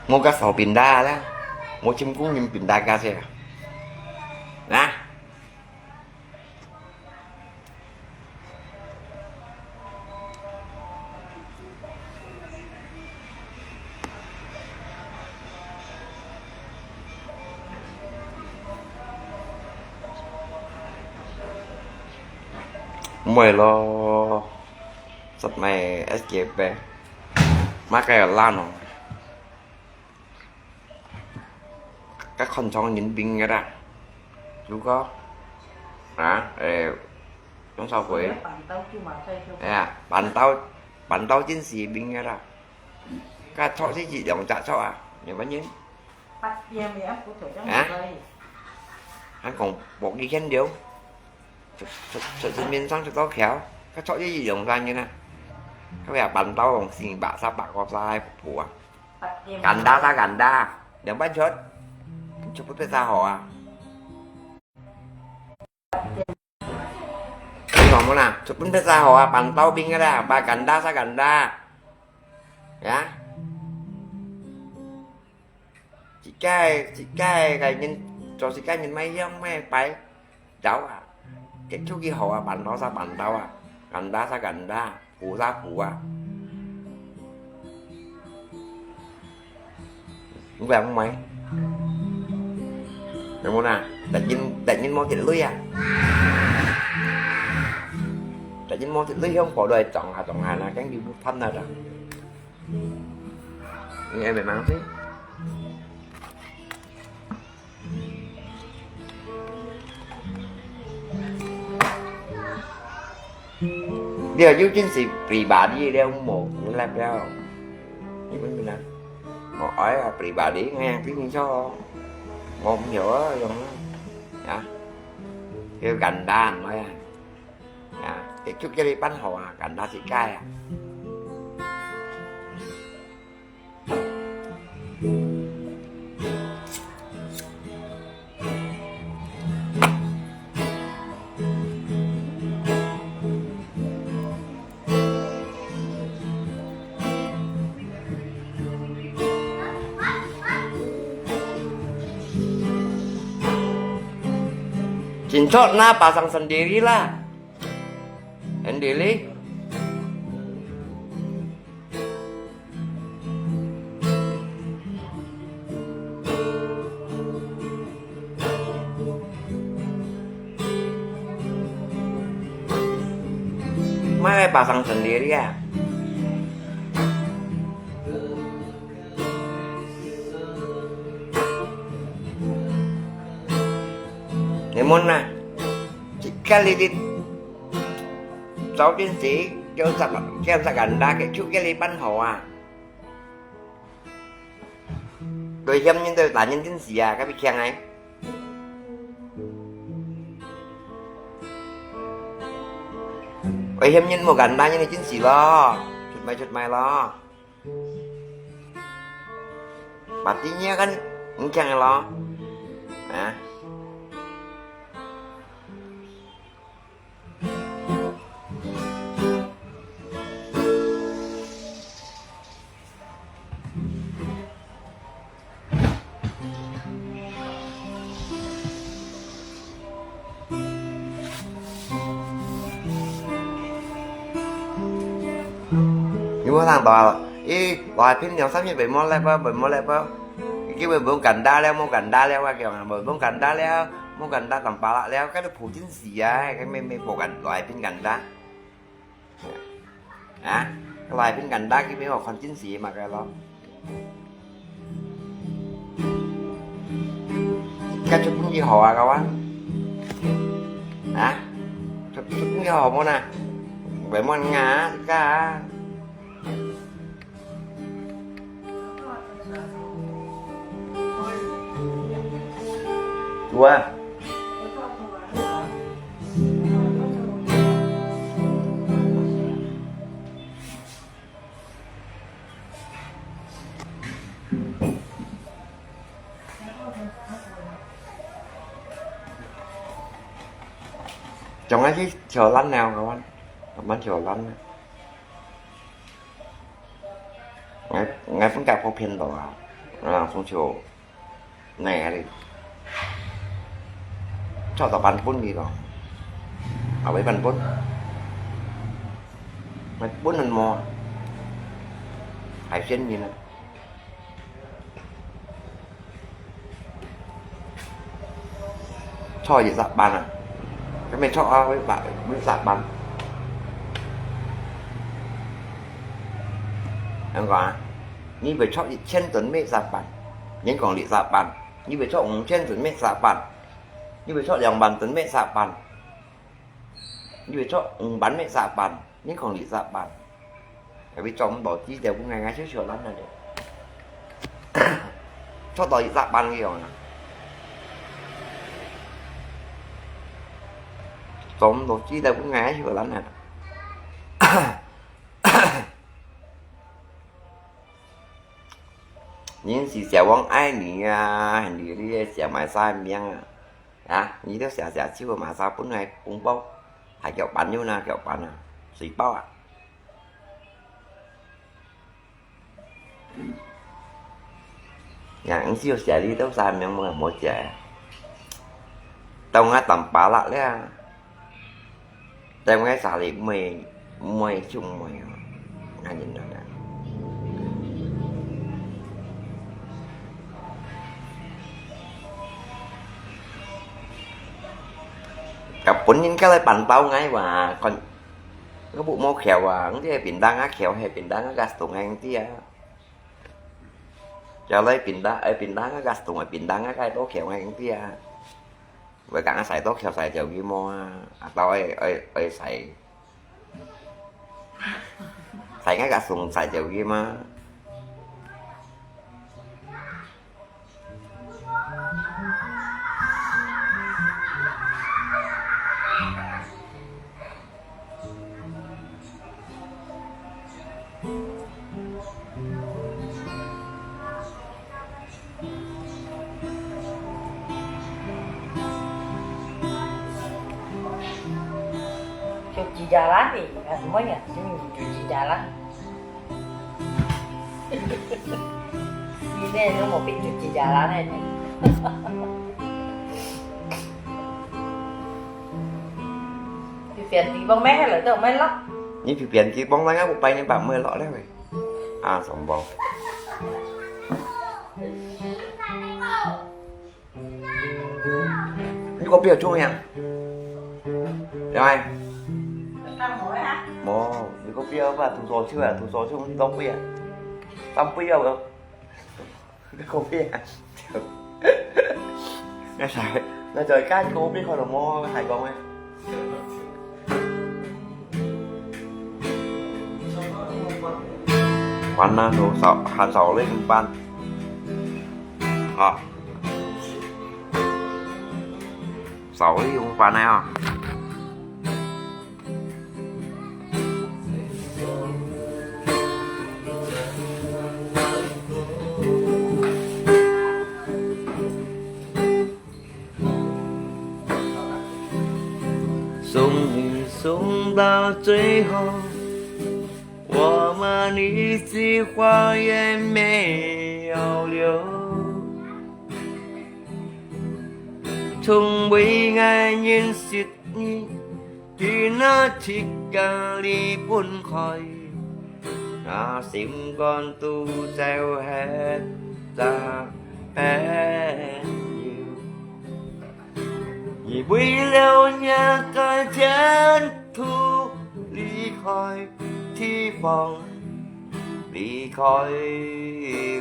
無gas好pindah啦，無成功人pindah gas啊。啊？ Mui lo, sat mai S K P, makai lan no. Các con cháu nhìn bình ra. Chú có. Hả? Ê, trong xã hội. Ê à, bản tao, bản tao chiến sĩ bình ra. Các cháu sẽ chỉ đồng chặt cháu à. Nhiều bánh nhìn. Hả? Hả? Còn bộ đi khen điều. Sự, sự, sự, sự miên sang sự tố khéo. Các cháu sẽ chỉ đồng ra như nè. Các bạn bản tao bằng xin bạ sa bạ có sai của. Ganda sa ganda. Yang bát chốt. Chụp bút sa hổ à. Ini ngomong nah, chụp bút sa hổ à, bản tao bình ra, ba ganda sa ganda. Ya. Chỉ cái, chỉ cái, cái nhìn, cho chỉ cái nhìn máy hiông máy bay. Cháu à, cái chú kia hổ à, bản tao sa bản tao à, ganda sa ganda, phú sa phú à. Không phải không mày? Đúng không nào? Đã nhìn, đã nhìn mô thịt lưới à? Đã nhìn mô thịt lưới không có đôi chọn à, chọn à, là cái gì bút thăm nào đó. Nghe mày mang thế. Dia you chính sĩ pribadi dia mau lep ya. Ini pun benar. Mau ai pribadi ngang tiếng so. Mau hiểu á, yang ya. Kêu ganda nói à. Ya, cái chút cái đi bán họ à, ganda sĩ cái à. Chính xác na pasang sendiri lah. Sendiri. Mai pasang sendiri ya. Lemon na. Jika lilit. Cháu chính sĩ, kêu sa, kêu sa ganda, cái chú kia đi bán họ à. Đối hiểm nhân đối là nhân chính sĩ à, các vị khen ai. Đối hiểm nhân một ganda nhân chính sĩ lo. Chút mai, chút mai lo. Bát tí nhé kan, không khen lo. Hả? Ni mo sang to, ih, lai pin yang sampai bai mo lep ba, bai mo lep ba. Kêu bai bông ganda liao, mo ganda liao, kêu bai bông ganda liao, mo ganda tầm pala liao, cái đó phủ chính sĩ à, cái mê mê bộ ganda, lai pin ganda. Hả? Cái lai pin ganda kia bai có con chính sĩ mà cái đó. Cái chút cũng gì họ à, các bạn. Hả? Chút, chút cũng gì họ mua nè. Bai mo ngà, cái Dua. 像𠊎去潮汕了，𠊎玩，𠊎玩潮汕了。𠊎，𠊎分佢騙到啊，啊，從潮，𠊎哩，炒到半本哩咯，啊，會半本，𠊎本很無，海鮮面啊。 炒一隻半啊，還吂炒啊，會把，會隻半。恁樣講啊，你會炒一千噸，買隻半，人講你隻半；你會炒五千噸，買隻半；你會炒兩萬噸，買隻半。 你會做五萬个沙板，你講你沙板，tapi做毋到，至少分𠊎，𠊎就笑爛了咧。做到一沙板个樣啊，做毋到，至少分𠊎笑爛了。人是小王愛你啊，你，你个小买啥名啊？ 啊，你兜寫寫就馬上分𠊎紅包，還叫朋友呢，叫朋友，水包啊。呀，你就寫你兜啥名，我無寫啊。到𠊎當巴拉了，到𠊎啥哩，妹，妹就妹啊，恁樣啊。 Kapan人ka來辦到ngai wa, kon, ko bu mo khèo wa, ngi ti hai pin dang a khèo, hai pin dang a gastung hai ngi ti a. Chao lai pin dang, ai pin dang a gastung, ai pin dang a kai to khèo hai ngi ti a. Wei kang a sai to khèo sai chao gi mo a, a tao ai, ai, ai sai. Sai ngai gastung sai chao gi ma. 就自家啦，哎，啊，什么呀？就，就自家啦。现在都没变就自家啦呢。你变地方咩？来到咩咯？你去变地方，那个我拜你把没落了喂。啊，什么？ 你个表做咩啊？哎，無，你个表吧，塗手手啊，塗手手，你當杯啊，當杯啊，你个杯啊。那啥，那就干个杯可能無，還講咩？ Pan na, so, sao, han sao lê yung pan. À. Sao lê yung pan này à. Sống sống 到最后，我们一句话也没有留。从未爱认识你， 今那自家离分开，那心肝肚就係隻朋友。你为了那个前途离开地方，离开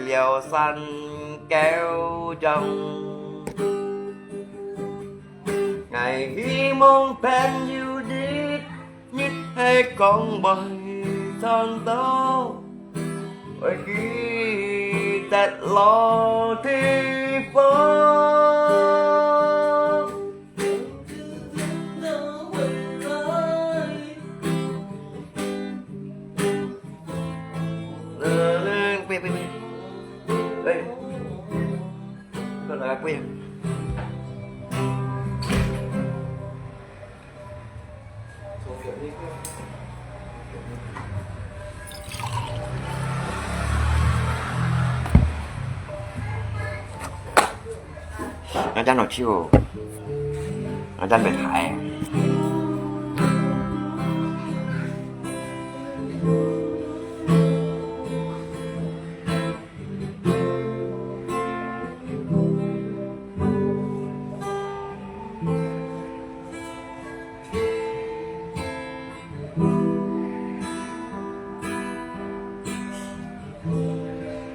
了山高中。 𠊎希望朋友日日係講會唱到，會記得老地方。喂，喂，喂。 過來，不要。啊，真好笑哦。啊，真袂歹。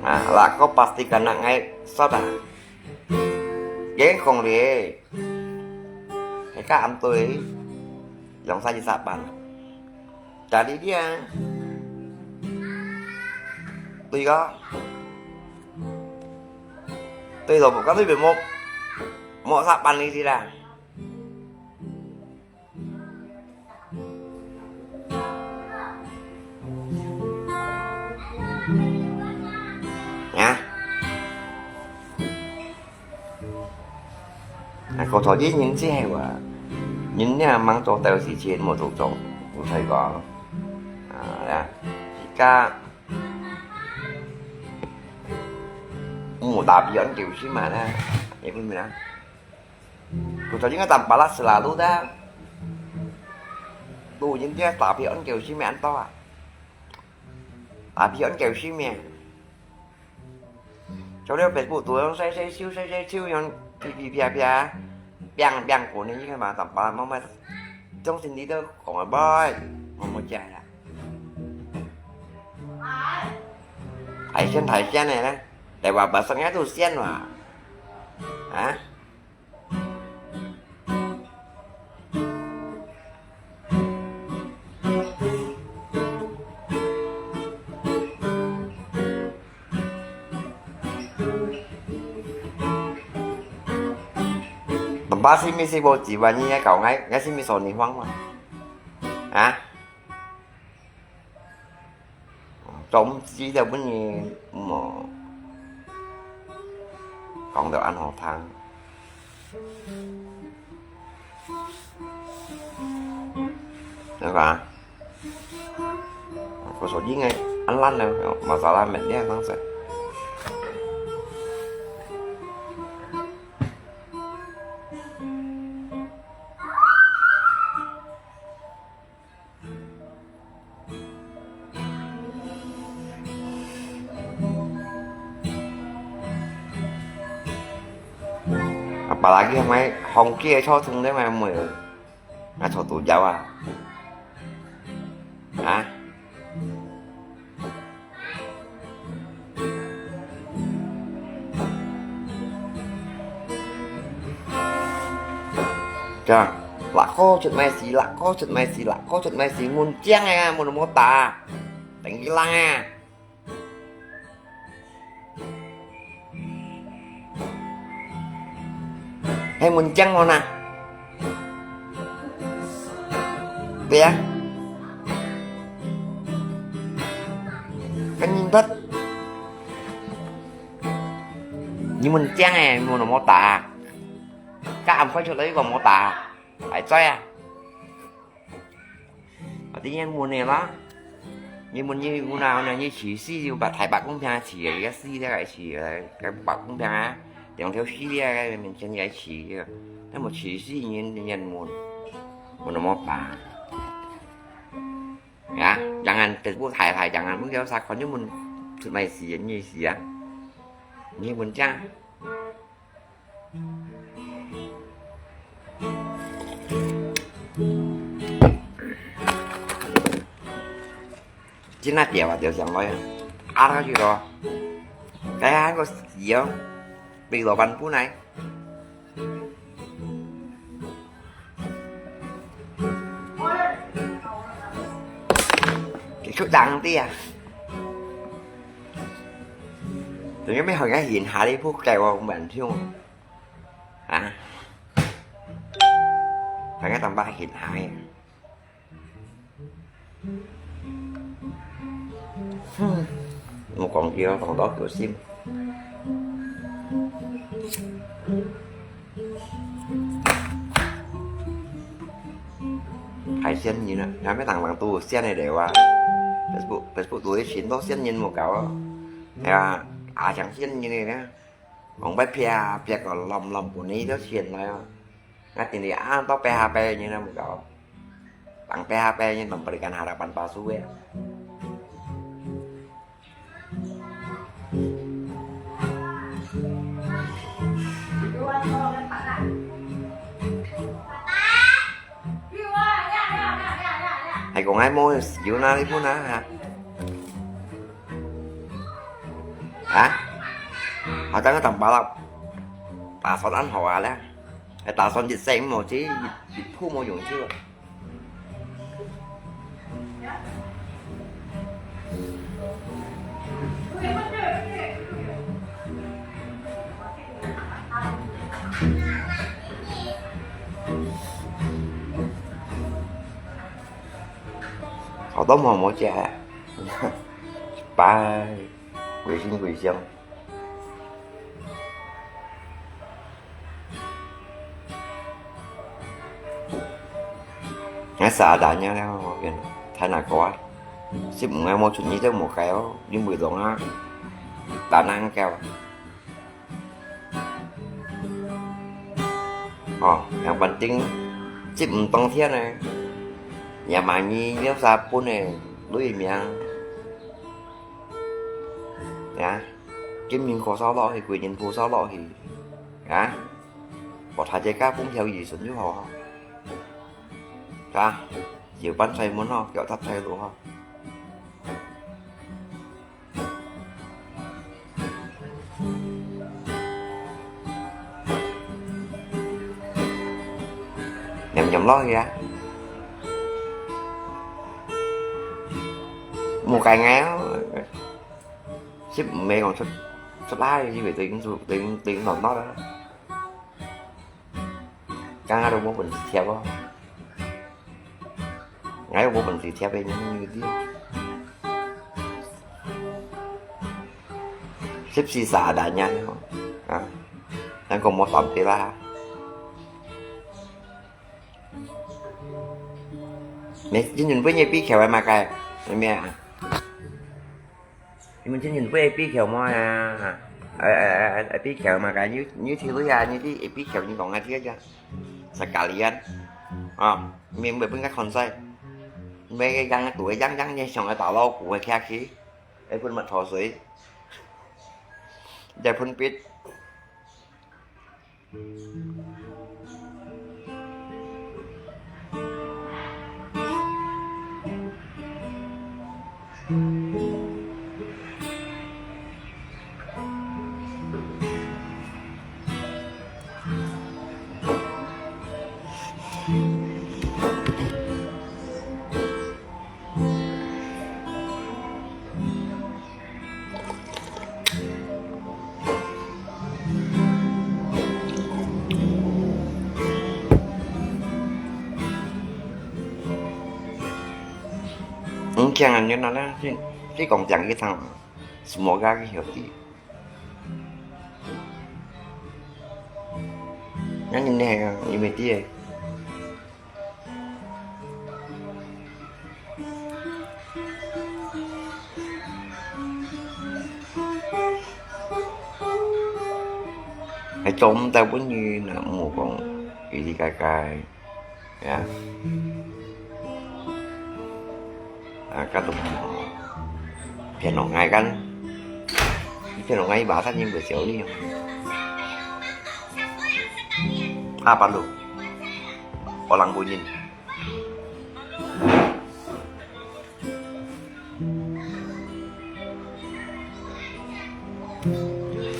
啊，lako pasti ka nak ngai sot啊。Geng kong le. Heka am tui. Yang sa sa pan. Jadi dia. Tui ko. Tui lo ka tui be mo. Mo sa pan li si la. Hả? À, cô thọ với những chiếc hay quá. Những nhà mang cho tao xì chen một tổ chồng. Cô thầy có. À, là. Chỉ ca. Một đạp dẫn kiểu xí mà nè. Em không biết nè. Cô thọ những cái tầm bà lát xì là lú đó. Tụ những cái đạp dẫn kiểu xí mẹ ăn to à. Đạp dẫn kiểu xí mẹ. Cháu đeo Facebook tụi nó say say siêu say say siêu yon pì pì pia pia. Biang biang của nên những cái mà tầm bà mong mà trong sinh lý đó còn là bơi. Mong mong chạy à. Thái Sen Thái Sen này nè. Để vào bà sang nhá tụ Sen mà. Hả? Tamba si mi si bo chỉ và như cái cậu ngay, ngay si mi sổ ni hoang mà. Hả? Trông chi là bún ni mò. Còn được ăn hột thang. Được hả? Có số chín ngay. Ăn lăn này. Mà sao lăn mệt nhé, không sao. Apalagi mai hong kia cho thùng đấy mà mười. Ngài cho tụi cháu à? Hả? Chà, lạ khó chụt mai xì, lạ khó chụt mai xì, lạ khó chụt mai xì, muốn chiang à, muốn mô tả. Tỉnh Kỹ Lăng à. Hay muốn chăng hả nè? Bia. Cái nhìn thật. Như muốn chăng à, muốn mô tả. Các anh phải cho lấy còn mô tả. Phải chơi à? Ở đây em muốn này đó. Như muốn như muốn nào nè, như chỉ si, như bà Thái Bắc cũng pha chỉ, cái si thế cái chỉ, cái Bắc cũng pha. Tiếng theo si thế cái mình chân cái chỉ. Nếu mà chỉ si nhìn nhìn muốn. Muốn nó mô tả. Ya, jangan Facebook Thái Thái, jangan muốn kéo xa còn như muốn tụi mày xì như xì á. Như muốn chăng? Chính là tiểu à, tiểu想nói à. À, cái gì đó. Cái hai có gì đó. Bị lửa bắn phút này. Cái chút đắng tí à. Tự nhiên mấy hồi ngay hiện hại đi phút kẹo cũng bắn thiếu. Hả? Phải ngay tầm ba hiện hại. Hmm. Một con kia, con đó kiểu sim. Thái Sen nhìn á, nó mới tặng bằng tu Sen này để qua. Facebook, Facebook tôi xin đó Sen nhìn một cậu. Hay là, à, chẳng Sen nhìn này nè. 講別別別個亂亂分你兜錢來哦。𠊎定定啊，到別下別人來毋搞，當別下別人，當berikan harapan palsu ya。還講還無有哪裡分啊？哈？啊？好，等下當巴拉，打算恁好啊咧，還打算一世無去，一步無用去了。 好多毛毛姐，拜，微信微信。 Ngai seadanya了，我跟他那个啊，十五个無出，你就無个哦，你袂懂啊，打那个。哦，yang penting，十五當天呢，也買你了啥本呢，類名，呀。 今年過燒落去，過年過燒落去，啊？學下這个風調雨順就好啊。啊？有伴在門吼，腳踏在路吼。黏黏落去啊。無个愛哦。 十五个講出，出來，以為都已經出，都已經，都已經亂亂了。剛剛都無本事貼哦。𠊎又無本事貼个，你，你，你。十四seadanya吼，啊，咱講無三个啦。你，你準備你必求个麼个？有無啊？ 你們今年會比較麼啊？哎，哎，哎，哎，比較麼个？你，你去旅行，你去比較，你講啊，這个，sekalian，啊，明白分个看晒。每个樣，都一樣樣，你想要打老虎个下去，一盆木头水，一盆笔。 嗯，這樣你那那，這，這講講一趟，semoga佢曉得。那你那个，你没得。 係做毋得分你，若無講，佢哩該該，呀。啊，該都騙人个，騙人个，騙人个，一把殺人會少哩。啊，巴魯，我人本人。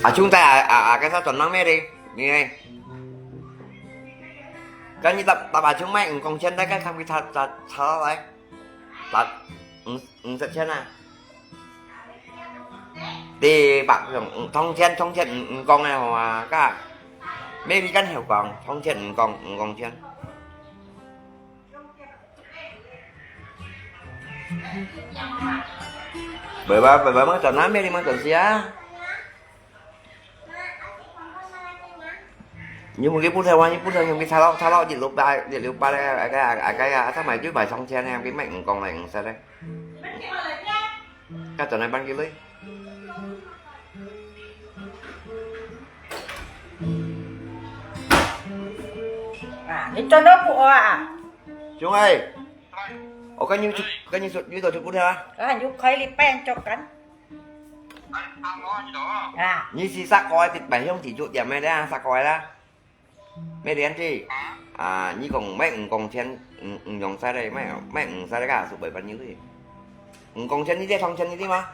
阿兄在啊啊啊，該啥轉讓咩哩？你呢？該你答答阿兄買五公錢，大概看佢差差差到來，答五五十錢啊？ 第百種，嗯，從前從前毋毋講个吼啊，該，每日間曉講，從前毋講，毋講前。Bye bye bye bye，莫轉啊，每日莫轉時啊。 你毋去補貼話，你補貼用去炒落炒落，一六八一六八个，啊个啊个啊，他買就買上千个，佢買五公來五十个。該轉來搬幾類？啊，你轉到屋啊？兄弟，我跟你出，跟你出，你都出不了啊？啊，你開你班做緊。啊。你是啥个的，白兄弟做點咩的啊？啥个啦？没连接。啊，你讲买五公钱，五，五用晒的，买，买五晒的啊，是买分你的。五公钱你的，铜钱你的吗？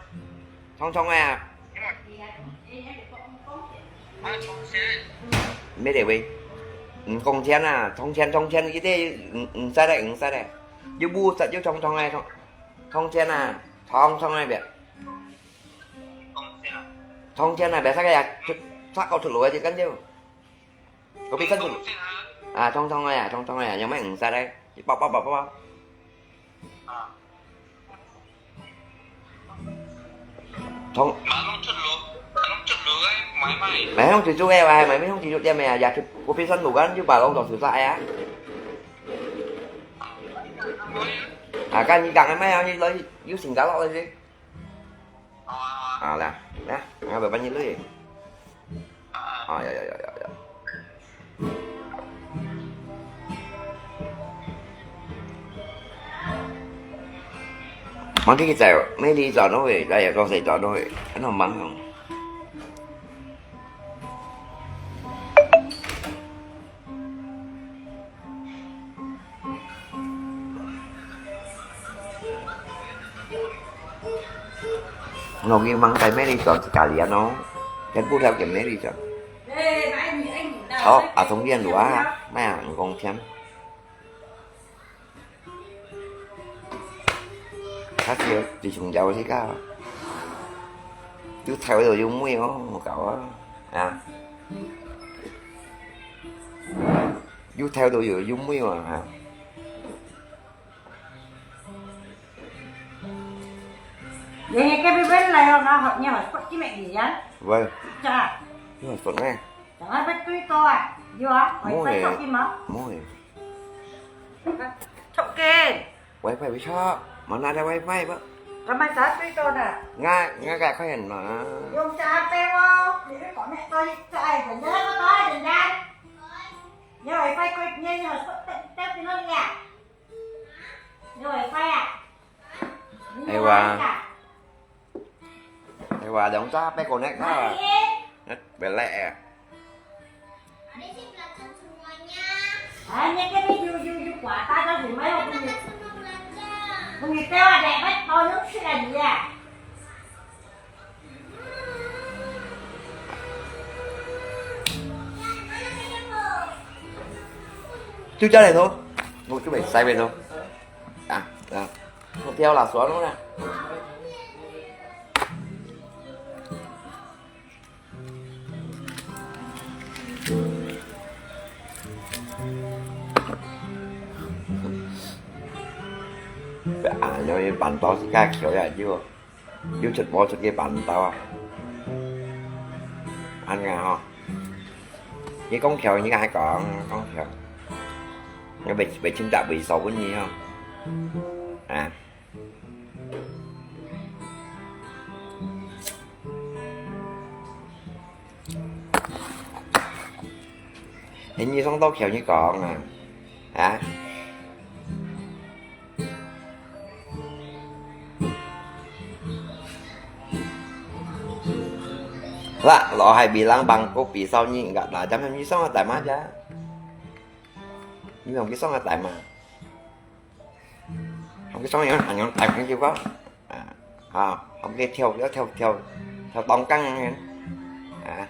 铜铜的啊。 没得喂，五公钱啊，铜钱铜钱，一个五，五十个，五十个，又五十又铜铜个铜，铜钱啊，铜铜个别。铜钱啊，别啥个呀，出，啥个出路个就跟着。我比上次，啊，铜铜个呀，铜铜个呀，有没有五十个？一包包包包包。 同，買攏出路，買攏出路个買賣。買攏出路个話，買攏出路个咩啊？也出，我比算路个，就把攏當手晒啊。啊，該你講个咩啊？你來，有成交落來先。好啊，好啊。好啦，來，我來幫你錄。 啊，有，有，有，有，有。Mangkik在，美丽找东西，来也讲谁找东西，很好忙哦。 我去mang cái máy đi chọn cái kalian nó, cái bút theo cái máy đi chọn. Ơ, à, thông điện lúa, mai à, ngông thiam. Khác xíu, chỉ chúng cháu chứ cả. Chú theo rồi, chú mũi nó, một cậu á. À. Chú theo rồi, chú mũi mà, hả? Vậy cái bên bên này không, nó hợp nhau, hợp cái mẹ gì vậy? Vâng. Chà. Nhưng mà phận nghe. Chẳng ai bắt túi to à? Vô à? Hỏi Mũi phải này. Chọc kim mà? Mũi. Chọc kê. Wifi bị chọc. Mà nó ra wifi bác. Cái máy xả túi to nè. Nga, nga cái khó hiện mà. Dùng chà bê vô. Thì cái con mẹ tôi chạy, phải nhớ có nói, đừng nhắn. Nhớ wifi quên, nhớ, nhớ, tết, tết thì nó đi à? Rồi, quay à? Ai wa. Ai wa, đóng chà bê cô nét đó. Nét bê lẹ à. À, nhớ cái này, you, you, you, quả ta cho dùng mấy hôm. Không thì tao để bắt tao nước sẽ là gì à? Chú cho này thôi. Một chú bảy sai về thôi. À, à. Một theo là xóa nó nè. À, nó bàn to cái kiểu là chưa? Yû chhut mô chhut ke bàn tàu à. Ăn ngà hò. Yê kông khièo, yê ngà hai kông, kông khièo. Yê bê, bê chim chạp bê sâu bún yê hò. À. Hình như không tốt khièo như còn à. Hả? Lah, lo hai bilang bangkok pisau ni enggak tajam, yang pisau tak macam. Ni yang pisau tak macam. Không cái sóng này nó thành, nó thành cái gì quá. À, à, không cái theo, nó theo, theo, theo tông căng này. À.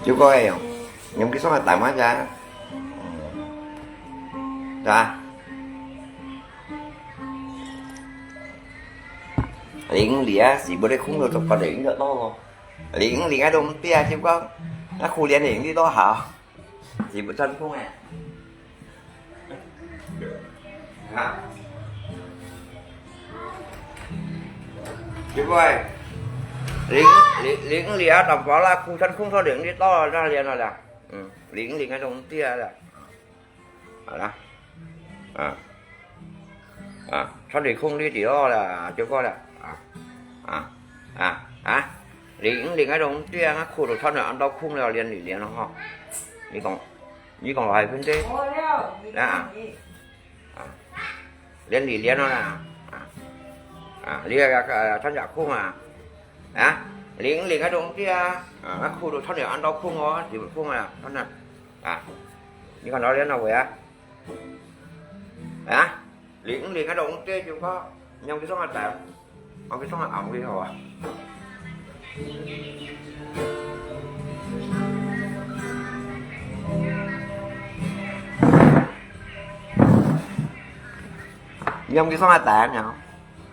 Chú coi không? Nhóm cái số là tài mát ra. Ra. Lính lìa, xí bữa đây không được tập còn để lính được đâu. Lính lìa đông tia chứ có. Nó khu liên lính đi đó hả? 是毋穿風誒？啊？對毋對？零零零零啊，淡薄啦，褲穿風穿零零到哪裡了啦？嗯，零零啊，中間啦。好啦，啊。 啊，穿條空呢條啦，就過啦。啊，啊，啊，啊，零零个東西啊，褲都穿到恁多空了，連連連了吼。你講，你講我還分的？哦，了，你啊，啊，連連連了啦。啊，啊，你个个穿條空啊，啊，零零个東西啊，啊，褲都穿到恁多空哦，幾空啊，穿啊，啊，你看到連了未啊？啊？ 你你看到我這句話，你要去上海打，我去上海安慰好啊。你要去上海打呢？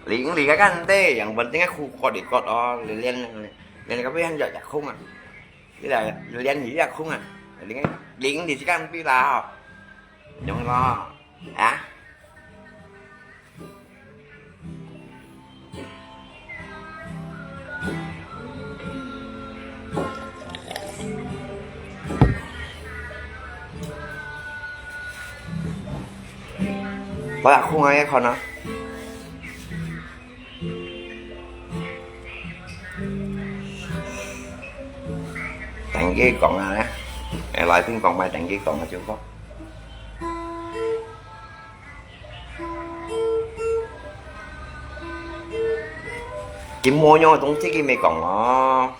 你你个干的，yang penting aku kuat ikut oh, lilian lilian kau yang jak jak khung ah. Ila lilian ni jak khung ah. Ling ling ni si kan pi la. Nyong lo. Ah. 我也空啊，也看啊。等佢講啊咧，誒，來賓講埋，等佢講啊，就講。 金毛樣个東西佢毋講哦，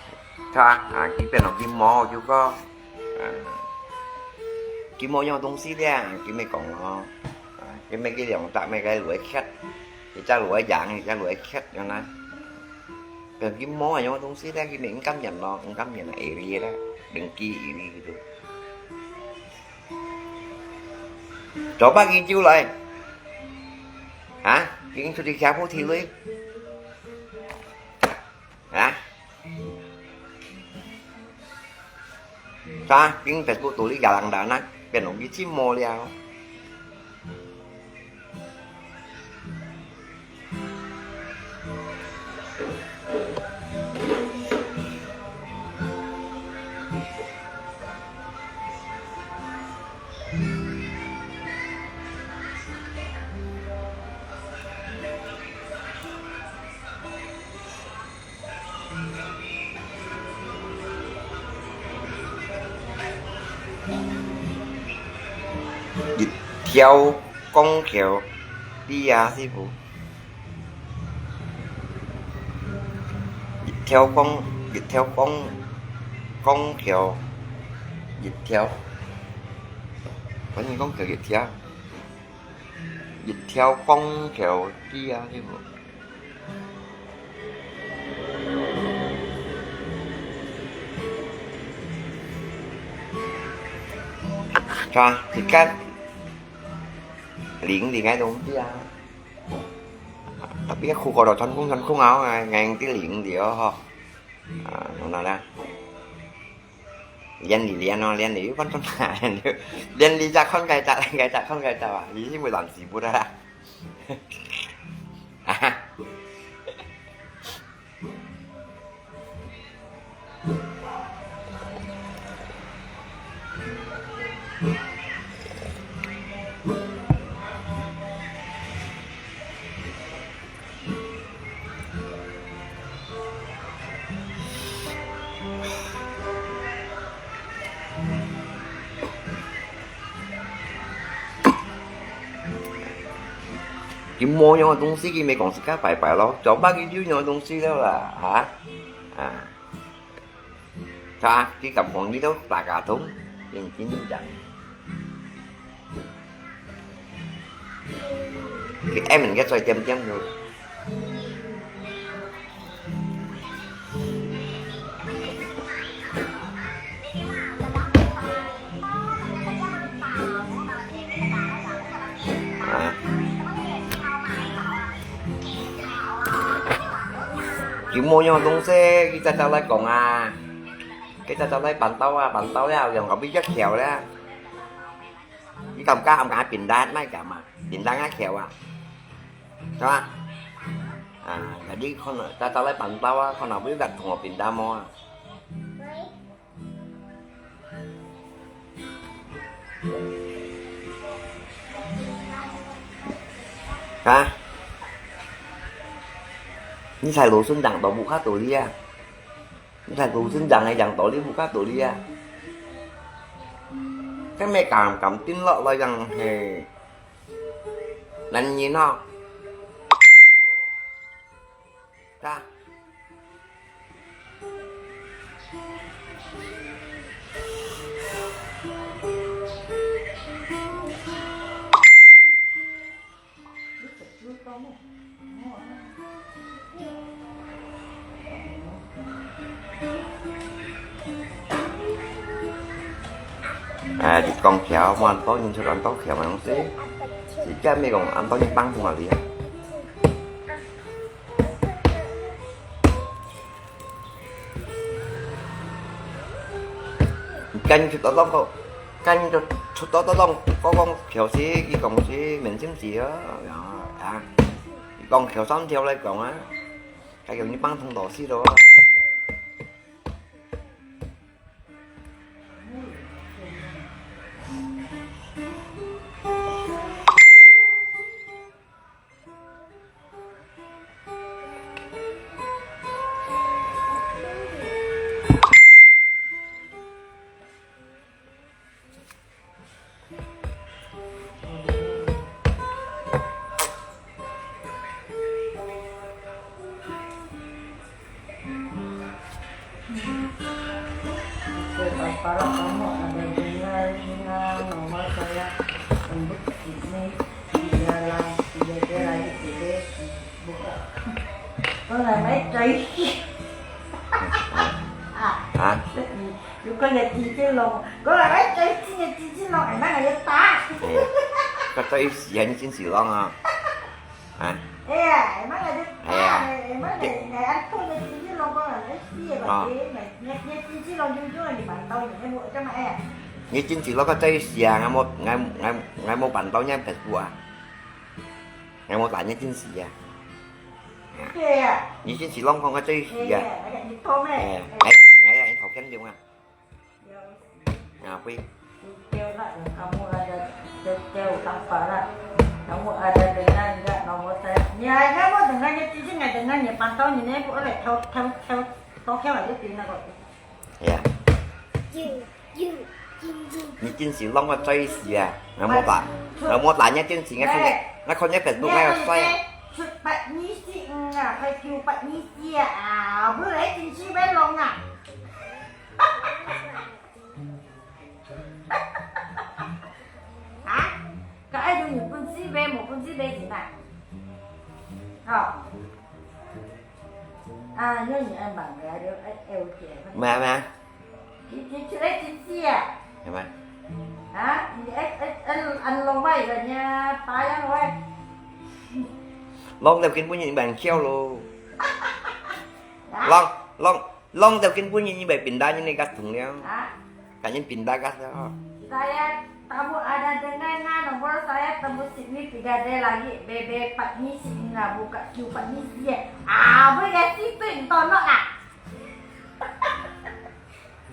係啊，啊，佢變到金毛就講，啊，金毛樣个東西咧，佢毋講哦，啊，佢毋佢兩隻，毋个來吃，一隻來養，一隻來吃，原來。變金毛樣个東西咧，佢毋甘願咯，毋甘願个，會哩咧，靈機會哩佢都。 早把佢招來。啊，緊出去吃菩提類。啊？啥？緊Facebook肚裡加人單啊，變容易寂寞了。 一條光橋，知啊，師傅？一條光，一條光，光橋，一條。反正光橋一條，一條光橋，知啊，師傅？ Cho, thì cắt. Liêng thì ngay đúng chứ à. Tapi aku kalau thon kung thon kung áo ngay ngay tí liêng thì ho. À, nó là. Liêng thì liêng nó, liêng thì vẫn thon thả liêng thì. Liêng thì chắc không cái chắc, cái chắc không cái chắc à. Thì mới làm gì bữa đó. À. 佢無樣个東西，佢毋講自家拜拜咯，做麼个有樣个東西了啦，哈？啊，佢敢講你兜大家通，認真講。佢愛問个嘴點點咯。 啊。佢無樣東西，佢早早來講啊。佢早早來辦到啊，辦到了，用後尾一條咧。你敢敢毋敢平單？莫敢啊，平單啊，巧啊，係吧？啊，jadi可能早早來辦到啊，可能會有同學平單無啊。啊？你在羅順長都無看到你啊？ 你看古村長个樣道理，無看道理啊。該咩敢敢定落來樣係男人哦。啊。哎，你講巧，無恁多人出恁多巧个東西，自家咪講恁多人幫助啊你啊。 跟出到當个，跟出到當个講，佢講是明星子啊，啊，佢講佢三條來講啊，佢用你幫同老師咯。 Kalau para kamu ada dengar, dengar nomor saya, untuk ini, di dalam, di dalam, di buka. Kau nak main cai? Ah, 哈？如果你直接弄，我来来最近的直接弄，哎，那个也打。哎，个最喜欢你真是弄啊。啊？哎呀，哎，那个就打，哎呀。哎，那个，哎，啊，痛的直接弄，我来死吧，哦。哎，那，那，那直接弄就用你蛮刀，你那我干嘛哎？你真是弄个最喜欢，我没，我没，我没办到你别个啊。我打你真是啊。 对呀。你先去弄看个最死啊。哎呀，那个你痛哎。哎，哎，哎呀，你头看中啊。有。啊，会。Kamu ada, kamu ada dengar enggak nomor saya? Ni, kamu dengar ni, cici nggak dengar ni, pantau ni, ni, boleh tahu, tahu, tahu, tahu kan ada di mana? 哎呀。你真是弄个最死啊！我没打，我没打，你真是，我看你，我看你Facebook，我要衰。出八二四五啊，快九八二四啊，啊，不然真是要弄啊！啊？个爱用日本纸买，无本事买钱啊？好。 啊，你，你恁慢个，你，哎，哎，有点。咩啊，咩啊？你，你出来真死啊？係咩？啊，你，哎，哎，哎，恁浪漫个，你打樣个。浪到根本就蛮巧咯。啊？浪，浪，浪到根本就蛮平淡，你个同了。啊？ Kayaknya pindah kah siya? Saya, kamu ada dengar nggak nomor saya tembus sini tiga D lagi, B B empat nisi nggak buka Q empat nisi ya. Ah, boleh ya, si Pin tonok ah.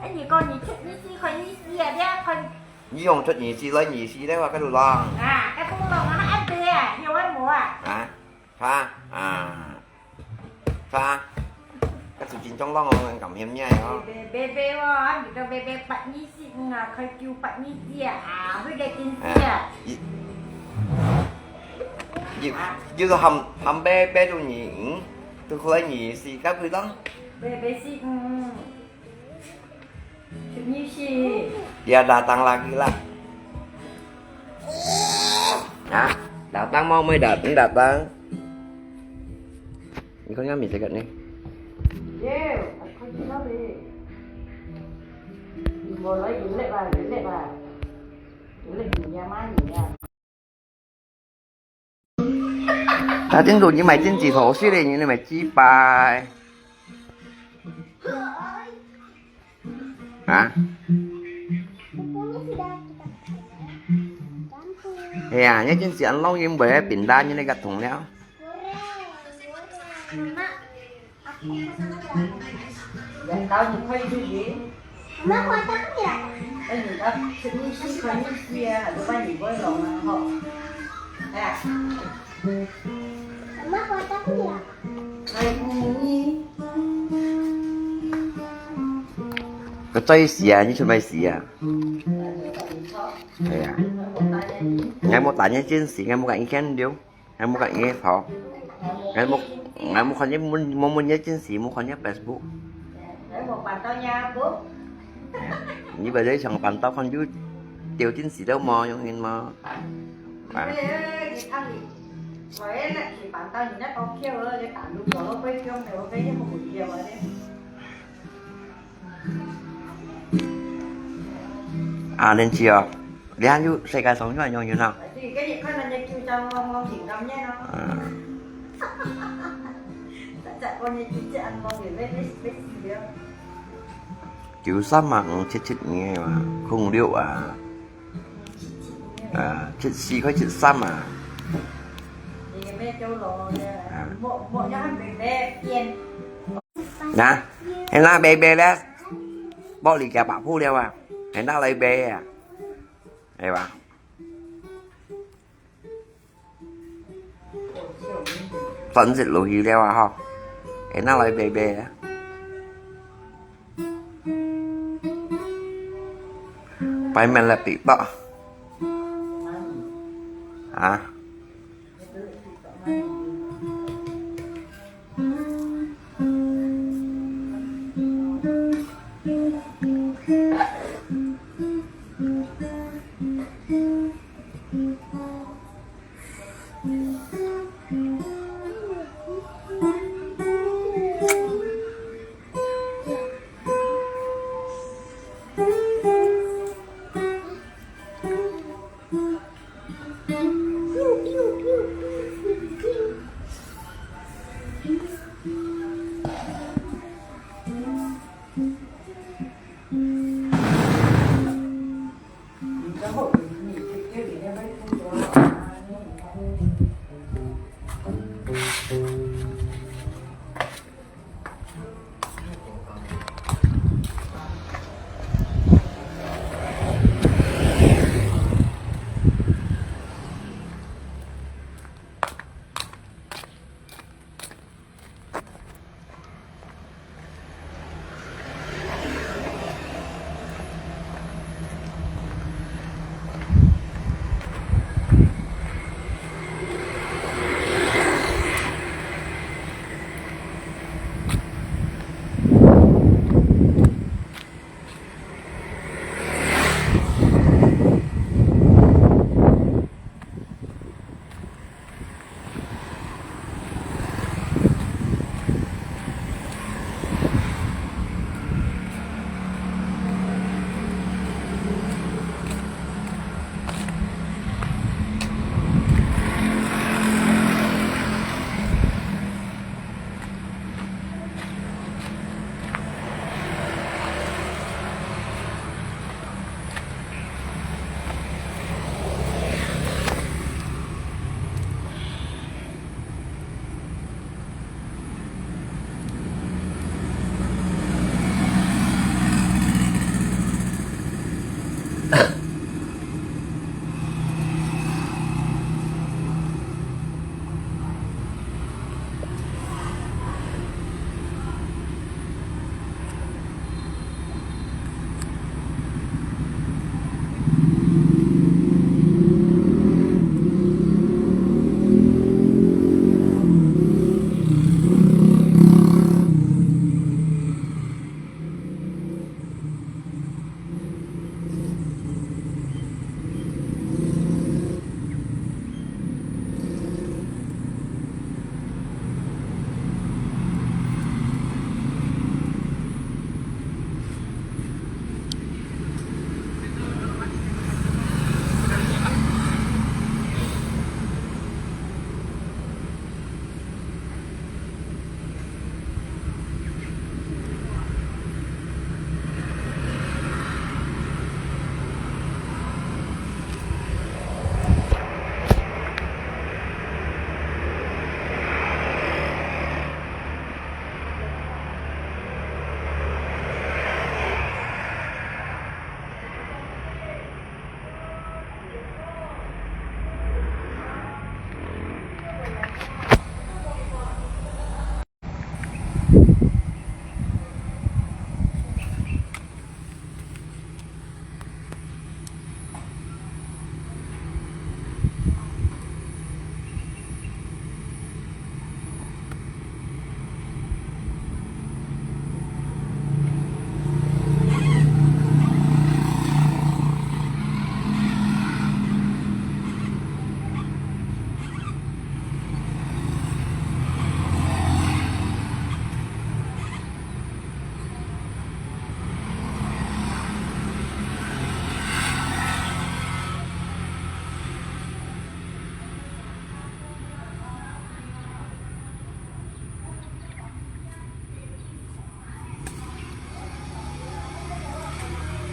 Eh, 你讲你出二四，佢二四啊，你啊，佢。你用出二四來二四咧，我跟你讲。啊，該不懂啊，恁對啊，有啊無啊？啊，他啊。 啥？該就真正浪哦，恁感谢你哦。Bebe，bebe哦，啊，你个bebe八二四五啊，開九八二四啊，啊，會个真死啊。啊，一，一，啊。一个喊，喊bebe都你，嗯，都可以你是，该不浪？Bebe四五。 Dia datang lagi lah. Hah? Datang mau mai datang, datang. Ikaw nga mi sekat ni. Mulai jelek lah, jelek lah. Jelek dunia mani ya. 啊，頂多你買經濟好些咧，你買幾百。啊？係啊，你真係恁浪，因為便當你个同了。 佢最時啊，你出咩事啊？係啊，𠊎無打你電視，𠊎無甲你見了。 𠊎無甲你討，𠊎無，𠊎無看你問，無問你電視，無看你Facebook。你本來想辦到看有掉電視了無，用人無？啊。啊，恁樣哦，你還有世界上有恁樣人啊？嗯。九三啊，五七七五啊，空六啊，啊，七四開七三啊。啊。 那，現在買買咧，剝離家百鋪了啊，現在來買啊，係吧？轉職落去了啊，吼，現在來買買啊。擺明了比吧。啊？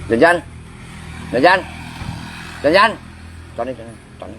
Jan Jan, Jan Jan, Jan Jan, Jan Jan, Jan Jan.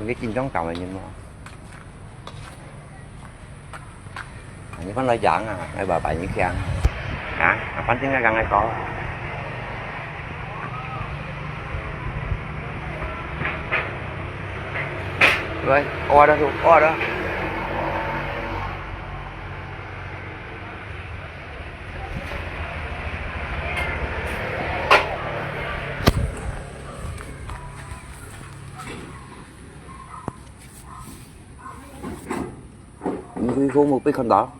佢緊張搞个人哦。你看來講啊，來把把你聽啊，反正來講來講。來，order，order。 你可以说我被看到，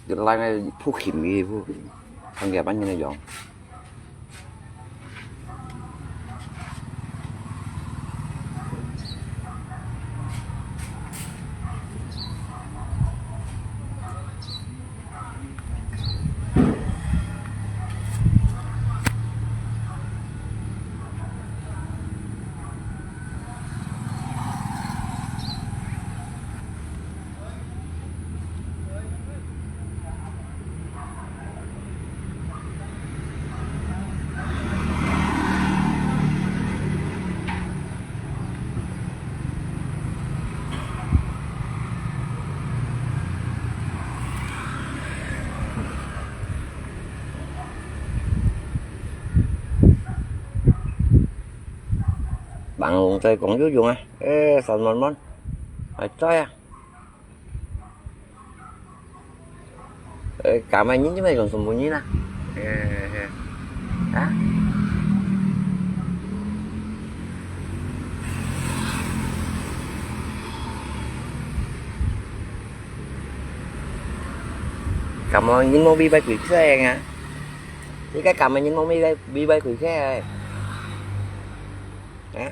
原来呢，不行的，不，看见半天的样。 Bang lùng chai kông yû yùng à. Ê, sòn mòn mòn. Ai choi à. Ê, cả mày nhìn chứ mày còn sùng mùi nhìn à. Ê, ê. Hả? Cảm ơn những món bi bay quỷ xe à. Thì cái cảm ơn những món bi bay, bi bay quỷ xe à. Hả?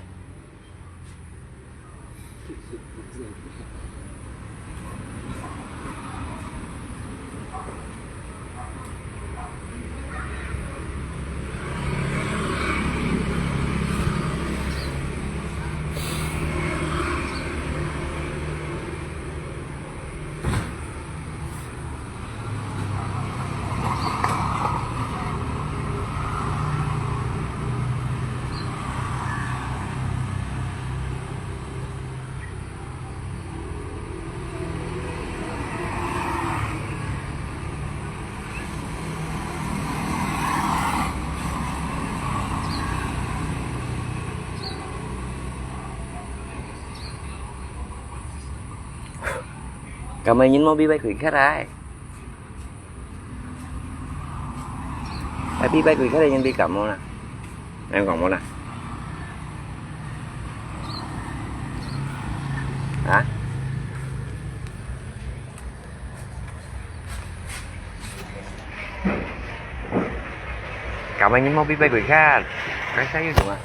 Cảm ơn những món bi bay quỷ khát ai. Ai bi bay quỷ khát ai những bi cảm ơn à. Em còn muốn à. Hả? Cảm ơn những món bi bay quỷ khát. Cái sao như chúng à.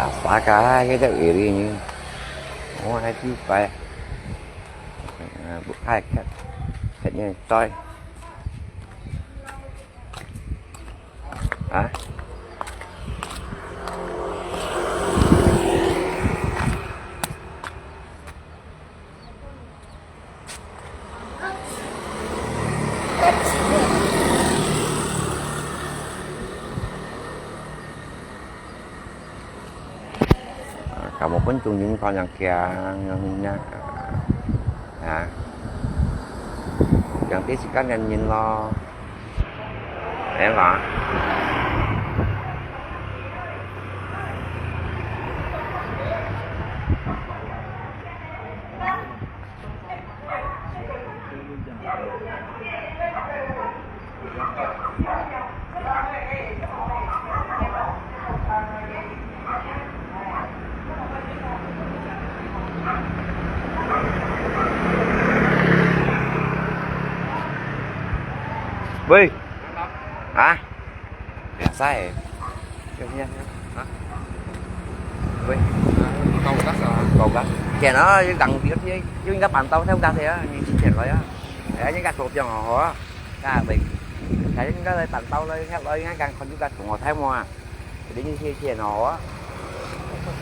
Apa ka kita iri ni? Oh, hai ti pai. Bukai kat. Katnya toy. Ha? Kamu pun tunjung kau yang kiang, yang minyak. Ha? Yang ti sikan yang nyin lo. Ayan ka. Wei. Ha? Biasa eh. Hah? Wei. Kau gas ah. Kau gas. Kaya na, yung gang dia dia yung ingat pantau theo gas ya, ni si kaya ya. Ya, ni gas sopiang oh. Ka wei. Kaya ni ka pantau lo, ingat lo ingat gang kon juga tunggu thay mo ah. Jadi ni si si no.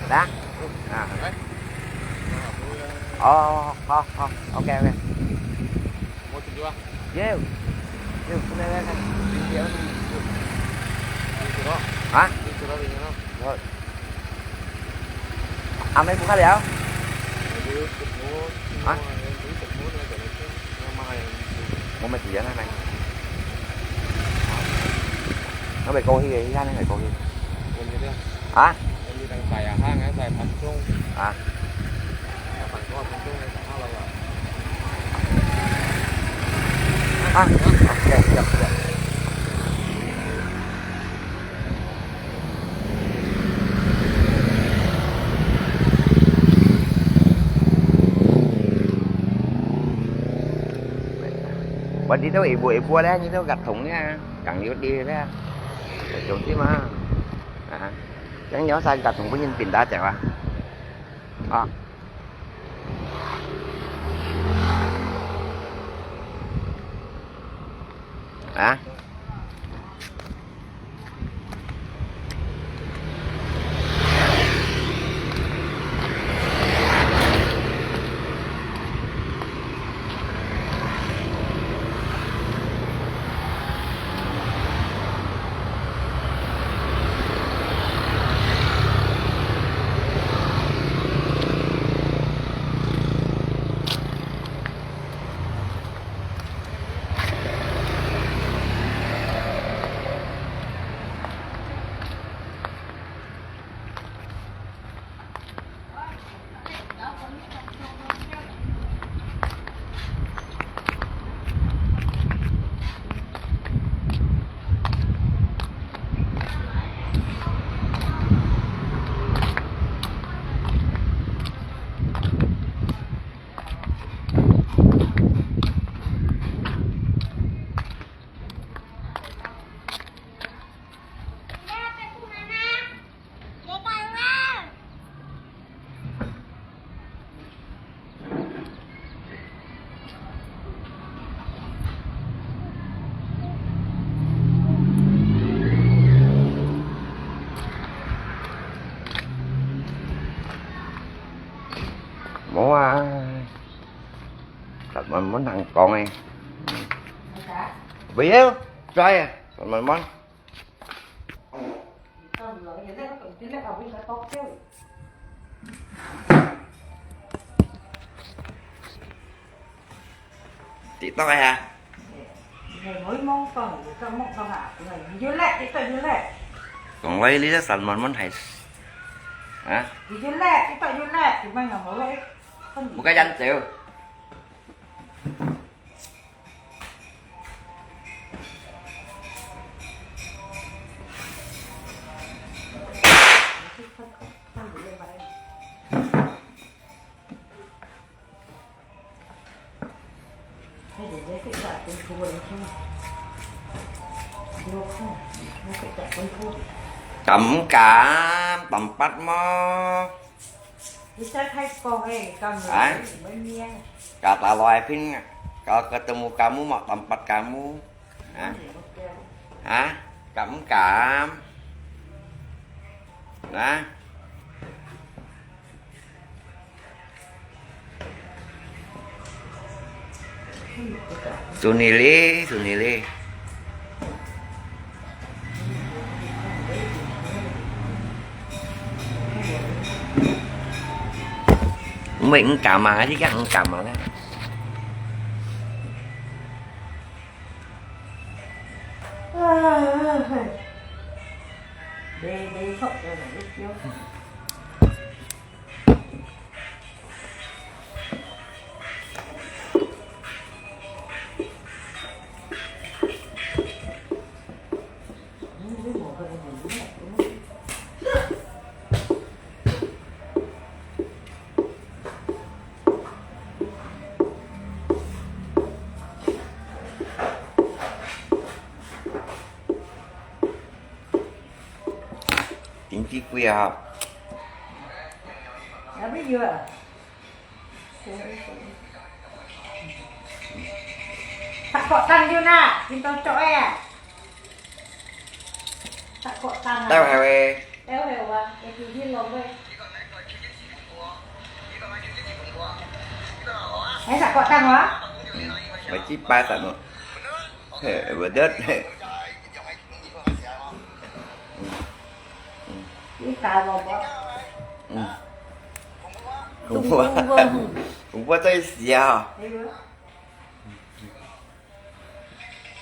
Dah? Ah. Oh, oh, oh. Okay, okay. Mau tunjuk ah? Yo. Yo, kena kan. Hah? Yo. Amai buka liao? Hah? Mau mati ya nai. Ngai bai kau hi, hi nai bai kau hi. Hah? Hah? Ah, okay, siap, siap. Wan di tau ibu-ibu le, ni tau gat thùng nha, gang liu di le. Thùng ti ma. Ah, yang nyawa sa gat thùng pun yin pin da jeng ah. Ah. Ah. 無啊，十萬蚊通講誒。不要，載啊，十萬蚊。 TikTok ya? Ngồi mong con, con mong con à? Ngồi du lịch, TikTok du lịch. Còn lấy lý rất sẵn mà muốn hay. Hả? Du lịch, TikTok du lịch, thì mang ngồi lấy. Một cái danh chịu. Cảm cảm tempat mo? Bisa thai kong eh, kamu. Ah? Mana? Kata lo ai pin, kalau ketemu kamu mau tempat kamu. Ah? Ah? Kamu kam? Nah. Sunili, Sunili. Mày không cảm mà, chứ chắc không cảm mà đó. Đi, đi, khóc cho mày biết chứ. Chính trị quỷ à? Nó biết vừa. Sạ kọ tăng yun à, chín tông chọi à. Sạ kọ tăng à. Tao heo ê. Tao heo à, cái gì đi lòng vậy. Hãy sạ kọ tăng hả? Mày chỉ ba tao nữa. Hê, vừa đứt. Hê. Đi cả lòng vậy. Ừ. Cũng qua. Cũng qua. Cũng qua tới giờ. Thế bữa.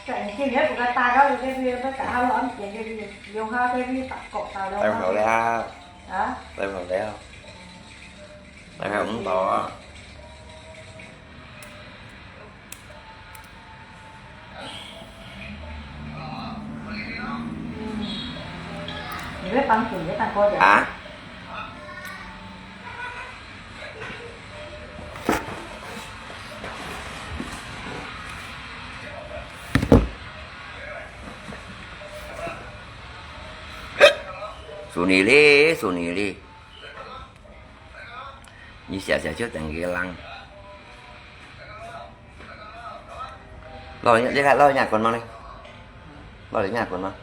Tại vì nhớ của ta đó, cái video nó cả hai lon, cái video, video ha, cái video tao kọ tao đó. Tao heo leo. Hả? Tao heo leo. Tao heo cũng to. Hả? Sunili đi, Sunili đi. Ni siap-siap ciu tenggelam. Lo, ni, ni, lo, ni akun mana? Lo, ni akun mana?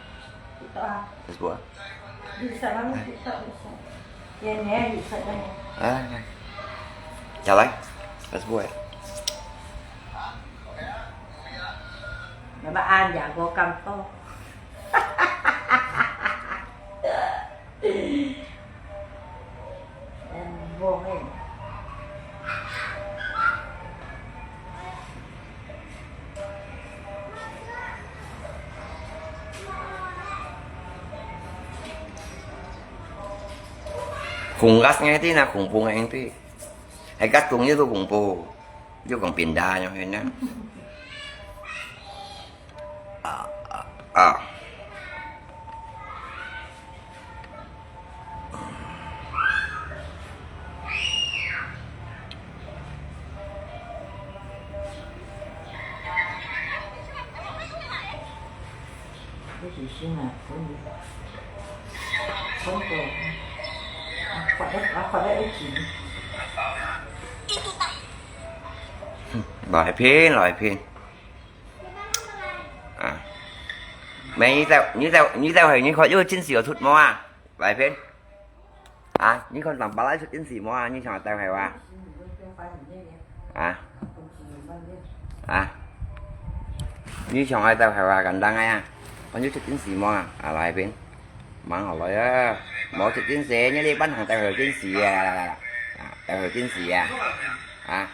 Facebook ah? Bisa mana? Bisa, bisa. Ya, ni bisa kan? Ah, ni. Jalan. Facebook ah. Nama anja ko kantor. Khủng gas ngay ti na khủng bố ngay ti. Hay gas tung yê tu khủng bố. Yê kong pinda yong hên na. À, à, à. Cái gì xin à, không gì. Không có. À, khỏi đấy, à, khỏi đấy, ấy chín. Lại phiên, lại phiên. À. Mày như tao, như tao, như tao hay như khỏi, yêu chính sự ở thụt mò à? Lại phiên. À, như con tầm bá lái xuất chính sự mò à, như chọn tao hay wa. À. À. Như chọn ai tao hay wa, gần đang ai à. Con như xuất chính sự mò à? À, lại phiên. Mang hảo lòi á. Mò chụp chính sĩ, nhớ đi bắn hàng tài hở chính sĩ à. À, tài hở chính sĩ à. À.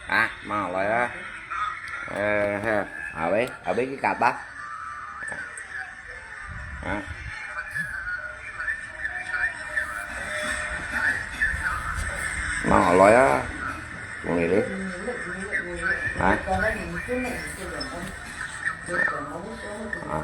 À, mang hảo lòi á. Ờ, ha. À, bế, à, bế cái cặp bác. À. Mang hảo lòi á. Cùng đi đi. À. À.